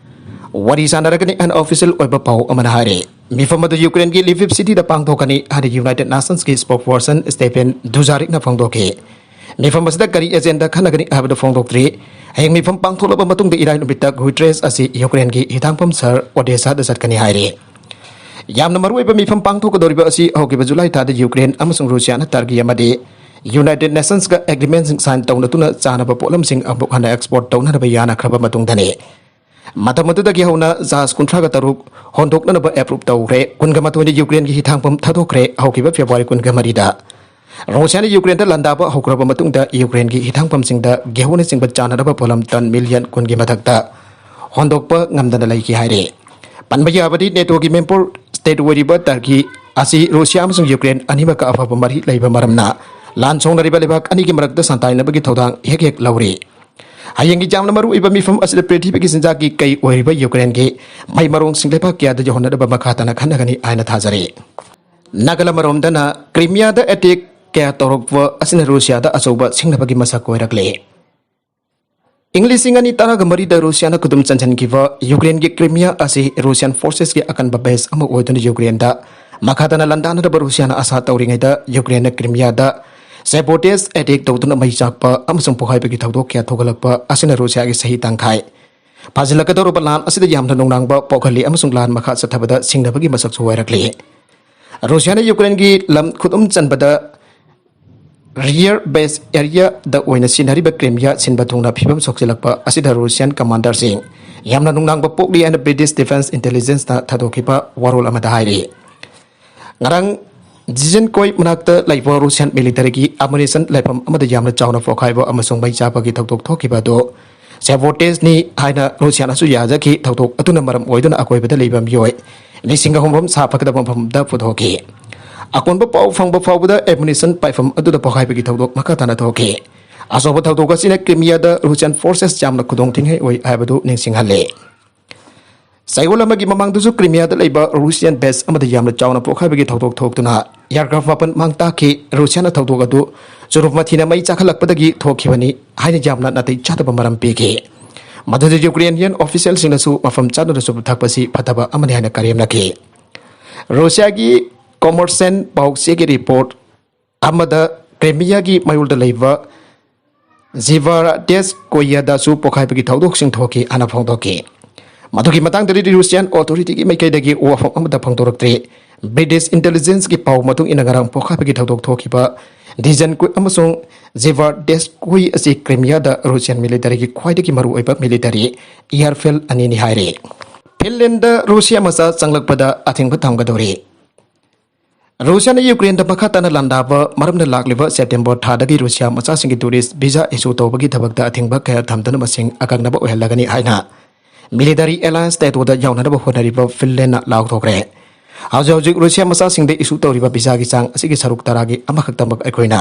ꯋꯥꯔꯤ ꯁꯥꯟꯅꯔꯒꯅꯤ ꯍꯥꯏꯅ official ꯑꯣꯏꯕ ꯄꯥꯎ ꯑꯃꯅ ꯍꯥꯏꯔꯤ꯫ ꯃꯤꯐꯝ ꯑꯗꯨ ꯌꯨꯀ꯭ꯔꯦꯟꯒꯤ Lviv cityꯗ ꯄꯥꯡꯊꯣꯛꯀꯅꯤ ꯍꯥꯏꯅ United Nationꯀꯤ spokesperson Stephen Dujarricꯅ ꯐꯣꯡꯗꯣꯛꯈꯤ꯫ ꯃꯤꯐꯝ ꯑꯁꯤꯗ ꯀꯔꯤ agenda ꯈꯟꯅꯒꯅꯤ ꯍꯥꯏꯕꯗꯨ ꯐꯣꯡꯗꯣꯛꯇ꯭ꯔꯤ꯫ ꯍꯌꯦꯡ ꯃꯤꯐꯝ ꯄꯥꯡꯊꯣꯛꯂꯕ ꯃꯇꯨꯡꯗ ꯏꯔꯥꯏ ꯅꯨꯃꯤꯠꯇ Guterres ꯑꯁꯤ ꯌꯨꯀ꯭ꯔꯦꯟꯒꯤ ꯍꯤꯊꯥꯡꯐꯝ ꯁꯍꯔ Odesaꯗ ꯆꯠꯀꯅꯤ ꯍꯥꯏꯔꯤ꯫ ꯌꯥꯝꯅ ꯃꯔꯨꯑꯣꯏꯕ ꯃꯤꯐꯝ ꯄꯥꯡꯊꯣꯛꯀꯗꯧꯔꯤꯕ ꯑꯁꯤ ꯍꯧꯈꯤꯕ July ꯊꯥꯗ ꯌꯨꯀ꯭ꯔꯦꯟ ꯑꯃꯁꯨꯡ ꯔꯨꯁꯤꯌꯥꯅ Turkey ꯑꯃꯗꯤ United Nationsꯀ agreementꯁꯤꯡ sign ꯇꯧꯅꯗꯨꯅ ꯆꯥꯅꯕ ꯄꯣꯠꯂꯝꯁꯤꯡ ꯑꯃꯨꯛ ꯍꯟꯅ export ꯇꯧꯅꯅꯕ ꯌꯥꯅꯈ꯭ꯔꯕ ꯃꯇꯨꯡꯗꯅꯤ꯫ ꯃꯇꯝ ꯑꯗꯨꯗꯒꯤ ꯍꯧꯅ ꯖꯍꯥꯖ ꯀꯨꯟꯊ꯭ꯔꯥꯒ ꯇꯔꯨꯛ ꯍꯣꯟꯗꯣꯛꯅꯅꯕ approve ꯇꯧꯈ꯭ꯔꯦ꯫ ꯀꯨꯟꯒ ꯃꯥꯊꯣꯏꯅ ꯌꯨꯀ꯭ꯔꯦꯟꯒꯤ ꯍꯤꯊꯥꯡꯐꯝ ꯊꯥꯗꯣꯛꯈ꯭ꯔꯦ꯫ ꯍꯧꯈꯤꯕ February ꯀꯨꯟꯒ ꯃꯔꯤꯗ ꯔꯨꯁꯤꯌꯥꯅ ꯌꯨꯀ꯭ꯔꯦꯟꯗ ꯂꯥꯟꯗꯥꯕ ꯍꯧꯈ꯭ꯔꯕ ꯃꯇꯨꯡꯗ ꯌꯨꯀ꯭ꯔꯦꯟꯒꯤ ꯍꯤꯊꯥꯡꯐꯝꯁꯤꯡꯗ ꯒꯦꯍꯨꯅꯆꯤꯡꯕ ꯆꯥꯅꯅꯕ ꯄꯣꯠꯂꯝ ton million ꯀꯨꯟꯒꯤ ꯃꯊꯛꯇ ꯍꯣꯟꯗꯣꯛꯄ ꯉꯝꯗꯅ ꯂꯩꯈꯤ ꯍꯥꯏꯔꯤ꯫ ꯄꯟꯕ ꯌꯥꯕꯗꯤ NATOꯒꯤ member state ꯑꯣꯏꯔꯤꯕ Turkey ꯑꯁꯤ ꯔꯨꯁꯤꯌꯥ ꯑꯃꯁꯨꯡ ꯌꯨꯀ꯭ꯔꯦꯟ ꯑꯅꯤꯃꯛꯀ ꯑꯐꯕ ꯃꯔꯤ ꯂꯩꯕ ꯃꯔꯝꯅ ꯂꯥꯟ ꯁꯣꯛꯅꯔꯤꯕ ꯂꯩꯕꯥꯛ ꯑꯅꯤꯒꯤ ꯃꯔꯛꯇ ꯁꯥꯟꯇꯥꯏꯅꯕꯒꯤ ꯊꯧꯗꯥꯡ ꯍꯦꯛ ꯍꯦꯛ ꯂꯧꯔꯤ꯫ ꯍꯌꯦꯡꯒꯤ ꯌꯥꯝꯅ ꯃꯔꯨꯑꯣꯏꯕ ꯃꯤꯐꯝ ꯑꯁꯤꯗ ꯄ꯭ꯔꯤꯊꯤꯕꯤꯒꯤ ꯆꯤꯟꯖꯥꯛꯀꯤ ꯀꯩ ꯑꯣꯏꯔꯤꯕ ꯌꯨꯀ꯭ꯔꯦꯟꯒꯤ ꯃꯍꯩ ꯃꯔꯣꯡꯁꯤꯡ ꯂꯩꯕꯥꯛ ꯀꯌꯥꯗ ꯌꯧꯍꯟꯅꯅꯕ ꯃꯈꯥ ꯇꯥꯅ ꯈꯟꯅꯒꯅꯤ ꯍꯥꯏꯅ ꯊꯥꯖꯔꯤ꯫ ꯅꯥꯒꯥꯂꯥꯟ ꯑꯃꯔꯣꯝꯗꯅ ꯀ꯭ꯔꯤꯃꯤꯌꯥꯗ attack ꯀꯌꯥ ꯇꯧꯔꯛꯄ ꯑꯁꯤꯅ ꯔꯨꯁꯤꯌꯥꯗ ꯑꯆꯧꯕ ꯁꯤꯡꯅꯕꯒꯤ ꯃꯁꯛ ꯑꯣꯏꯔꯛꯂꯦ꯫ ꯏꯪ ꯂꯤꯁꯤꯡ ꯑꯅꯤ ꯇꯔꯥꯒ ꯃꯔꯤꯗ ꯔꯨꯁꯤꯌꯥꯅ ꯈꯨꯗꯨꯝ ꯆꯟꯁꯤꯟꯈꯤꯕ ꯌꯨꯀ꯭ꯔꯦꯟꯒꯤ ꯀ꯭ꯔꯤꯃꯤꯌꯥ ꯑꯁꯤ Russian forcesꯀꯤ ꯑꯀꯟꯕ base ꯑꯃ ꯑꯣꯏꯗꯨꯅ ꯌꯨꯀ꯭ꯔꯦꯟꯗ ꯃꯈꯥ ꯇꯥꯅ ꯂꯥꯟꯗꯥꯅꯅꯕ ꯔꯨꯁꯤꯌꯥꯅ ꯑꯥꯁꯥ ꯇꯧꯔꯤꯉꯩꯗ ꯌꯨꯀ꯭ꯔꯦꯟꯅ ꯀ꯭ꯔꯤꯃꯤꯌꯥꯗ sabotage attack ꯇꯧꯗꯨꯅ ꯃꯩ ꯆꯥꯛꯄ ꯑꯃꯁꯨꯡ ꯄꯣꯈꯥꯏꯕꯒꯤ ꯊꯧꯗꯣꯛ ꯀꯌꯥ ꯊꯣꯛꯍꯜꯂꯛꯄ ꯑꯁꯤꯅ ꯔꯨꯁꯤꯌꯥꯒꯤ ꯆꯍꯤ ꯇꯪꯈꯥꯏ ꯐꯥꯖꯤꯜꯂꯛꯀꯗꯧꯔꯕ ꯂꯥꯟ ꯑꯁꯤꯗ ꯌꯥꯝꯅ ꯅꯨꯡꯅꯥꯡꯕ ꯄꯣꯛꯍꯜꯂꯤ ꯑꯃꯁꯨꯡ ꯂꯥꯟ ꯃꯈꯥ ꯆꯠꯊꯕꯗ ꯁꯤꯡꯅꯕꯒꯤ ꯃꯁꯛꯁꯨ ꯑꯣꯏꯔꯛꯂꯤ꯫ ꯔꯨꯁꯤꯌꯥꯅ ꯌꯨꯀ꯭ꯔꯦꯟꯒꯤ ꯂꯝ ꯈꯨꯗꯨꯝ ꯆꯟꯕꯗ rear base areaꯗ ꯑꯣꯏꯅ ꯁꯤꯖꯤꯟꯅꯔꯤꯕ ꯀ꯭ꯔꯤꯃꯤꯌꯥ ꯁꯤꯟꯕ ꯊꯨꯡꯅ ꯐꯤꯕꯝ ꯁꯣꯛꯆꯤꯜꯂꯛꯄ ꯑꯁꯤꯗ Russian commanderꯁꯤꯡ ꯌꯥꯝꯅ ꯅꯨꯡꯅꯥꯡꯕ ꯄꯣꯛꯂꯤ ꯍꯥꯏꯅ British Defence Intelligenceꯅ ꯊꯥꯗꯣꯛꯈꯤꯕ ꯋꯥꯔꯣꯜ ꯑꯃꯗ ꯍꯥꯏꯔꯤ꯫ ꯉꯔꯥꯡ ꯖꯤꯖꯦꯟꯀꯣꯏ ꯃꯅꯥꯛꯇ ꯂꯩꯕ Russian militaryꯒꯤ ammunition ꯂꯩꯐꯝ ꯑꯃꯗ ꯌꯥꯝꯅ ꯆꯥꯎꯅ ꯄꯣꯈꯥꯏꯕ ꯑꯃꯁꯨꯡ ꯃꯩ ꯆꯥꯕꯒꯤ ꯊꯧꯗꯣꯛ ꯊꯣꯛꯈꯤꯕ ꯑꯗꯨ sabotageꯅꯤ ꯍꯥꯏꯅ ꯔꯨꯁꯤꯌꯥꯅꯁꯨ ꯌꯥꯖꯈꯤ꯫ ꯊꯧꯗꯣꯛ ꯑꯗꯨꯅ ꯃꯔꯝ ꯑꯣꯏꯗꯨꯅ ꯑꯀꯣꯏꯕꯗ ꯂꯩꯕ ꯃꯤꯑꯣꯏ ꯂꯤꯁꯤꯡ ꯑꯍꯨꯝ ꯔꯣꯝ ꯁꯥ ꯐꯒꯗꯕ ꯃꯐꯝꯗ ꯄꯨꯊꯣꯛꯈꯤ꯫ ꯑꯀꯣꯟꯕ ꯄꯥꯎ ꯐꯪꯕ ꯐꯥꯎꯕꯗ ammunition ꯄꯥꯏꯐꯝ ꯑꯗꯨꯗ ꯄꯣꯈꯥꯏꯕꯒꯤ ꯊꯧꯗꯣꯛ ꯃꯈꯥ ꯇꯥꯅ ꯊꯣꯛꯈꯤ꯫ ꯑꯆꯧꯕ ꯊꯧꯗꯣꯛ ꯑꯁꯤꯅ ꯀ꯭ꯔꯤꯃꯤꯌꯥꯗ Russian forces ꯌꯥꯝꯅ ꯈꯨꯗꯣꯡ ꯊꯤꯅꯤꯡꯉꯥꯏ ꯑꯣꯏ ꯍꯥꯏꯕꯗꯨ ꯅꯤꯡꯁꯤꯡꯍꯜꯂꯤ꯫ ꯆꯌꯣꯜ ꯑꯃꯒꯤ ꯃꯃꯥꯡꯗꯁꯨ ꯀ꯭ꯔꯤꯃꯤꯌꯥꯗ ꯂꯩꯕ ꯔꯨꯁꯤꯌꯥꯟ ꯕꯦꯁ ꯑꯃꯗ ꯌꯥꯝꯅ ꯆꯥꯎꯅ ꯄꯣꯛꯈꯥꯏꯕꯒꯤ ꯊꯧꯗꯣꯛ ꯊꯣꯛꯇꯨꯅ ꯑꯦꯌꯥꯔꯀ꯭ꯔꯥꯐ ꯃꯥꯄꯟ ꯃꯥꯡ ꯇꯥꯛꯈꯤ꯫ ꯔꯨꯁꯤꯌꯥꯅ ꯊꯧꯗꯣꯛ ꯑꯗꯨ ꯆꯨꯔꯨꯞ ꯃꯊꯤꯅ ꯃꯩ ꯆꯥꯈꯠꯂꯛꯄꯗꯒꯤ ꯊꯣꯛꯈꯤꯕꯅꯤ ꯍꯥꯏꯅ ꯌꯥꯝꯅ ꯅꯥꯇꯩ ꯆꯥꯗꯕ ꯃꯔꯝ ꯄꯤꯈꯤ꯫ ꯃꯗꯨꯗ ꯌꯨꯀ꯭ꯔꯦꯅꯤꯌꯟ ꯑꯣꯐꯤꯁꯤꯌꯦꯜꯁꯤꯡꯅꯁꯨ ꯃꯐꯝ ꯆꯥꯗꯅ ꯆꯨꯔꯨꯞ ꯊꯛꯄꯁꯤ ꯐꯠꯇꯕ ꯑꯃꯅꯤ ꯍꯥꯏꯅ ꯀꯔꯦꯝꯅꯈꯤ꯫ ꯔꯨꯁꯤꯌꯥꯒꯤ ꯀꯣꯃꯔꯁꯦꯟ ꯄꯥꯎꯆꯦꯒꯤ ꯔꯤꯄꯣꯔꯠ ꯑꯃꯗ ꯀ꯭ꯔꯤꯃꯤꯌꯥꯒꯤ ꯃꯌꯣꯜꯗ ꯂꯩꯕ ꯖꯤꯚꯥꯔꯗꯦꯁ ꯀꯣꯌꯥꯗꯁꯨ ꯄꯣꯈꯥꯏꯕꯒꯤ ꯊꯧꯗꯣꯛꯁꯤꯡ ꯊꯣꯛꯈꯤ ꯍꯥꯏꯅ ꯐꯣꯡꯗꯣꯛꯈꯤ꯫ ꯃꯗꯨꯒꯤ ꯃꯇꯥꯡꯗꯗꯤ ꯔꯨꯁꯤꯌꯥꯟ ꯑꯣꯊꯣꯔꯤꯇꯤꯒꯤ ꯃꯥꯏꯀꯩꯗꯒꯤ ꯋꯥꯐꯝ ꯑꯃꯠꯇ ꯐꯣꯡꯗꯣꯔꯛꯇ꯭ꯔꯤ꯫ ꯕ꯭ꯔꯤꯇꯤꯁ ꯏꯟꯇꯦꯂꯤꯖꯦꯟꯁꯀꯤ ꯄꯥꯎ ꯃꯇꯨꯡ ꯏꯟꯅ ꯉꯔꯥꯡ ꯄꯣꯈꯥꯏꯕꯒꯤ ꯊꯧꯗꯣꯛ ꯊꯣꯛꯈꯤꯕ ꯗꯤꯖꯟꯀꯨꯠ ꯑꯃꯁꯨꯡ ꯖꯤꯚꯥꯔꯗꯦꯁꯀꯨꯏ ꯑꯁꯤ ꯀ꯭ꯔꯤꯃꯤꯌꯥꯗ ꯔꯨꯁꯤꯌꯥꯟ ꯃꯤꯂꯤꯇꯔꯤꯒꯤ ꯈ꯭ꯋꯥꯏꯗꯒꯤ ꯃꯔꯨꯑꯣꯏꯕ ꯃꯤꯂꯤꯇꯔꯤ ꯏꯌꯥꯔꯐꯤꯜ ꯑꯅꯤꯅꯤ ꯍꯥꯏꯔꯤ꯫ ꯐꯤꯟꯂꯦꯟꯗ ꯔꯨꯁꯤꯌꯥ ꯃꯆꯥ ꯆꯪꯂꯛꯄꯗ ꯑꯊꯤꯡꯕ ꯊꯝꯒꯗꯧꯔꯤ꯫ ꯔꯨꯁꯤꯌꯥꯅ ꯌꯨꯀ꯭ꯔꯦꯟꯗ ꯃꯈꯥ ꯇꯥꯅ ꯂꯥꯟꯗꯥꯕ ꯃꯔꯝꯅ ꯂꯥꯛꯂꯤꯕ ꯁꯦꯞꯇꯦꯝꯕꯔ ꯊꯥꯗꯒꯤ ꯔꯨꯁꯤꯌꯥ ꯃꯆꯥꯁꯤꯡꯒꯤ ꯇꯨꯔꯤꯁ ꯚꯤꯖꯥ ꯏꯁꯨ ꯇꯧꯕꯒꯤ ꯊꯕꯛꯇ ꯑꯊꯤꯡꯕ ꯀꯌꯥ ꯊꯝꯗꯅ ꯃꯁꯤꯡ ꯑꯀꯛꯅꯕ ꯑꯣꯏꯍꯜꯂꯒꯅꯤ ꯍꯥꯏꯅ ꯃꯤꯂꯤꯇꯔꯤ ꯑꯦꯂꯥꯌꯟꯁ ꯅꯦꯇꯣꯗ ꯌꯥꯎꯅꯅꯕ ꯍꯣꯠꯅꯔꯤꯕ ꯐꯤꯟꯂꯦꯟꯅ ꯂꯥꯎꯊꯣꯛꯈ꯭ꯔꯦ꯫ ꯍꯧꯖꯤꯛ ꯍꯧꯖꯤꯛ ꯔꯨꯁꯤꯌꯥ ꯃꯆꯥꯁꯤꯡꯗ ꯏꯁꯨ ꯇꯧꯔꯤꯕ ꯚꯤꯖꯥꯒꯤ ꯆꯥꯡ ꯑꯁꯤꯒꯤ ꯁꯔꯨꯛ ꯇꯔꯥꯒꯤ ꯑꯃꯈꯛꯇꯃꯛ ꯑꯩꯈꯣꯏꯅ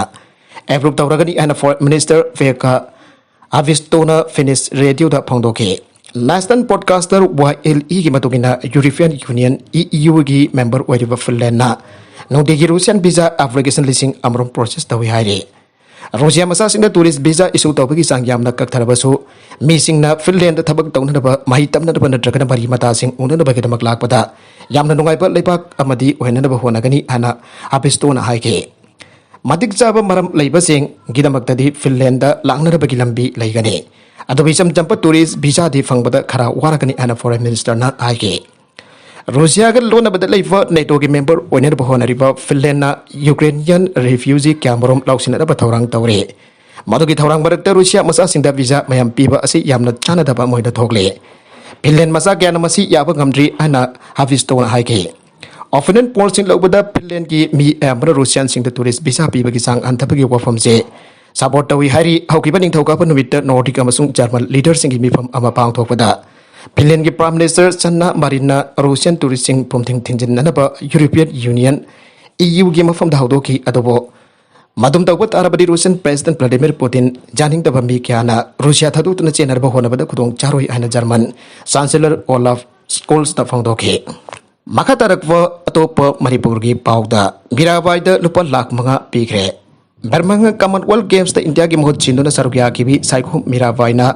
ꯑꯦꯄ꯭ꯔꯨꯞ ꯇꯧꯔꯒꯅꯤ ꯍꯥꯏꯅ ꯐꯣꯔꯦꯟ ꯃꯤꯅꯤꯁꯇꯔ ꯐꯦꯀꯥ ꯑꯚꯤꯁꯇꯣꯅ ꯐꯤꯅꯤꯁ ꯔꯦꯗꯤꯑꯣꯗ ꯐꯣꯡꯗꯣꯛꯈꯤ꯫ ꯅꯦꯁꯅꯦꯜ ꯕ꯭ꯔꯣꯗꯀꯥꯁꯇꯔ ꯋꯥꯏ ꯑꯦꯜ ꯏꯒꯤ ꯃꯇꯨꯡ ꯏꯟꯅ ꯌꯨꯔꯣꯄꯤꯌꯟ ꯌꯨꯅꯤꯌꯟ ꯏ ꯌꯨꯒꯤ ꯃꯦꯝꯕꯔ ꯑꯣꯏꯔꯤꯕ ꯐꯤꯟꯂꯦꯟꯅ ꯅꯨꯡꯇꯤꯒꯤ ꯔꯨꯁꯤꯌꯟ ꯚꯤꯖꯥ ꯑꯦꯄ꯭ꯂꯤꯀꯦꯁꯟ ꯂꯤꯁꯤꯡ ꯑꯃꯔꯣꯝ ꯄ꯭ꯔꯣꯁꯦꯁ ꯇꯧꯏ ꯍꯥꯏꯔꯤ꯫ ꯔꯨꯁꯤꯌꯥ ꯃꯆꯥꯁꯤꯡꯅ ꯇꯨꯔꯤꯁ ꯚꯤꯖꯥ ꯏꯁꯨ ꯇꯧꯕꯒꯤ ꯆꯥꯡ ꯌꯥꯝꯅ ꯀꯛꯊꯔꯕꯁꯨ, ꯃꯤꯁꯤꯡꯅ ꯐꯤꯟꯂꯦꯟꯗ ꯊꯕꯛ ꯇꯧꯅꯅꯕ, ꯃꯍꯩ ꯇꯝꯅꯅꯕ ꯅꯠꯇ꯭ꯔꯒꯅ ꯃꯔꯤ ꯃꯇꯥꯁꯤꯡ ꯎꯅꯅꯕꯒꯤꯗꯃꯛ ꯂꯥꯛꯄꯗ ꯌꯥꯝꯅ ꯅꯨꯡꯉꯥꯏꯕ ꯂꯩꯕꯥꯛ ꯑꯃꯗꯤ ꯑꯣꯏꯍꯟꯅꯕ ꯍꯣꯠꯅꯒꯅꯤ ꯍꯥꯏꯅ ꯑꯚꯤꯁꯇꯣꯅ ꯍꯥꯏꯈꯤ꯫ ꯃꯇꯤꯛ ꯆꯥꯕ ꯃꯔꯝ ꯂꯩꯕꯁꯤꯡꯒꯤꯗꯃꯛꯇꯗꯤ ꯐꯤꯟꯂꯦꯟꯗ ꯂꯥꯛꯅꯅꯕꯒꯤ ꯂꯝꯕꯤ ꯂꯩꯒꯅꯤ꯫ ꯑꯗꯨꯕꯨ ꯏꯆꯝ ꯆꯝꯕ ꯇꯨꯔꯤꯁ ꯚꯤꯖꯥꯗꯤ ꯐꯪꯕꯗ ꯈꯔ ꯋꯥꯔꯒꯅꯤ ꯍꯥꯏꯅ ꯐꯣꯔꯦꯟ ꯃꯤꯅꯤꯁꯇꯔꯅ ꯍꯥꯏꯈꯤ꯫ ꯔꯨꯁꯤꯌꯥꯒ ꯂꯣꯟꯅꯕꯗ ꯂꯩꯕ ꯅꯦꯇꯣꯒꯤ ꯃꯦꯝꯕꯔ ꯑꯣꯏꯅꯅꯕ ꯍꯣꯠꯅꯔꯤꯕ ꯐꯤꯟꯂꯦꯟꯅ ꯌꯨꯀ꯭ꯔꯦꯅꯤꯌꯟ ꯔꯤꯐ꯭ꯌꯨꯖꯤ ꯀꯌꯥꯃꯔꯨꯝ ꯂꯧꯁꯤꯟꯅꯅꯕ ꯊꯧꯔꯥꯡ ꯇꯧꯔꯤ꯫ ꯃꯗꯨꯒꯤ ꯊꯧꯔꯥꯡ ꯃꯔꯛꯇ ꯔꯨꯁꯤꯌꯥ ꯃꯆꯥꯁꯤꯡꯗ ꯚꯤꯖꯥ ꯃꯌꯥꯝ ꯄꯤꯕ ꯑꯁꯤ ꯌꯥꯝꯅ ꯆꯥꯟꯅꯗꯕ ꯑꯃ ꯑꯣꯏꯅ ꯊꯣꯛꯂꯤ꯫ ꯐꯤꯟꯂꯦꯟ ꯃꯆꯥ ꯀꯌꯥꯅ ꯃꯁꯤ ꯌꯥꯕ ꯉꯝꯗ꯭ꯔꯤ ꯍꯥꯏꯅ ꯍꯥꯚꯤꯁꯇꯣꯅ ꯍꯥꯏꯈꯤ꯫ ꯑꯣꯄꯤꯅꯤꯌꯟ ꯄꯣꯜꯁꯤꯡ ꯂꯧꯕꯗ ꯐꯤꯟꯂꯦꯟꯒꯤ ꯃꯤ ꯑꯌꯥꯝꯕꯅ ꯔꯨꯁꯤꯌꯥꯟꯁꯤꯡꯗ ꯇꯨꯔꯤꯁ ꯚꯤꯖꯥ ꯄꯤꯕꯒꯤ ꯆꯥꯡ ꯍꯟꯊꯕꯒꯤ ꯋꯥꯐꯝꯁꯦ ꯁꯄꯣꯔꯠ ꯇꯧꯏ ꯍꯥꯏꯔꯤ꯫ ꯍꯧꯈꯤꯕ ꯅꯤꯡꯊꯧꯀꯥꯕ ꯅꯨꯃꯤꯠꯇ ꯅꯣꯔꯗꯤꯛ ꯑꯃꯁꯨꯡ ꯖꯔꯃꯟ ꯂꯤꯗꯔꯁꯤꯡꯒꯤ ꯃꯤꯐꯝ ꯑꯃ ꯄꯥꯡꯊꯣꯛꯄꯗ ꯐꯤꯟꯂꯦꯟꯒꯤ ꯄ꯭ꯔꯥꯏꯝ ꯃꯤꯅꯤꯁꯇꯔ ꯁꯟꯅꯥ ꯃꯥꯔꯤꯟꯅ ꯔꯨꯁꯤꯌꯟ ꯇꯨꯔꯤꯁꯁꯤꯡ ꯄꯨꯝꯊꯤꯡ ꯊꯤꯡꯖꯤꯟꯅꯅꯕ ꯌꯨꯔꯣꯄꯤꯌꯟ ꯌꯨꯅꯤꯌꯟ ꯏ ꯌꯨꯒꯤ ꯃꯐꯝꯗ ꯍꯧꯗꯣꯛꯈꯤ꯫ ꯑꯗꯨꯕꯨ ꯃꯗꯨꯝ ꯇꯧꯕ ꯇꯥꯔꯕꯗꯤ ꯔꯨꯁꯤꯌꯟ ꯄ꯭ꯔꯦꯁꯤꯗꯦꯟꯠ ꯚ꯭ꯂꯥꯗꯤꯃꯤꯔ ꯄꯨꯇꯤꯟ ꯌꯥꯅꯤꯡꯗꯕ ꯃꯤ ꯀꯌꯥꯅ ꯔꯨꯁꯤꯌꯥ ꯊꯥꯗꯣꯛꯇꯨꯅ ꯆꯦꯟꯅꯅꯕ ꯍꯣꯠꯅꯕꯗ ꯈꯨꯗꯣꯡ ꯆꯥꯔꯣꯏ ꯍꯥꯏꯅ ꯖꯔꯃꯟ ꯆꯥꯟꯁꯦꯂꯔ ꯑꯣꯂꯥꯐ ꯁ꯭ꯀꯨꯜꯁꯇ ꯐꯣꯡꯗꯣꯛꯈꯤ꯫ ꯃꯈꯥ ꯇꯥꯔꯛꯄ ꯑꯇꯣꯞꯄ ꯃꯅꯤꯄꯨꯔꯒꯤ ꯄꯥꯎꯗ, ꯃꯤꯔꯥꯕꯥꯏꯗ ꯂꯨꯄꯥ ꯂꯥꯈ ꯃꯉꯥ ꯄꯤꯈ꯭ꯔꯦ꯫ ꯕꯔꯃꯤꯡꯍꯝ ꯀꯃꯟꯋꯦꯜꯊ ꯒꯦꯝꯁꯇ ꯏꯟꯗꯤꯌꯥꯒꯤ ꯃꯍꯨꯠ ꯁꯤꯟꯗꯨꯅ ꯁꯔꯨꯛ ꯌꯥꯈꯤꯕꯤ ꯁꯥꯏꯈꯣꯝ ꯃꯤꯔꯥꯕꯥꯏꯅ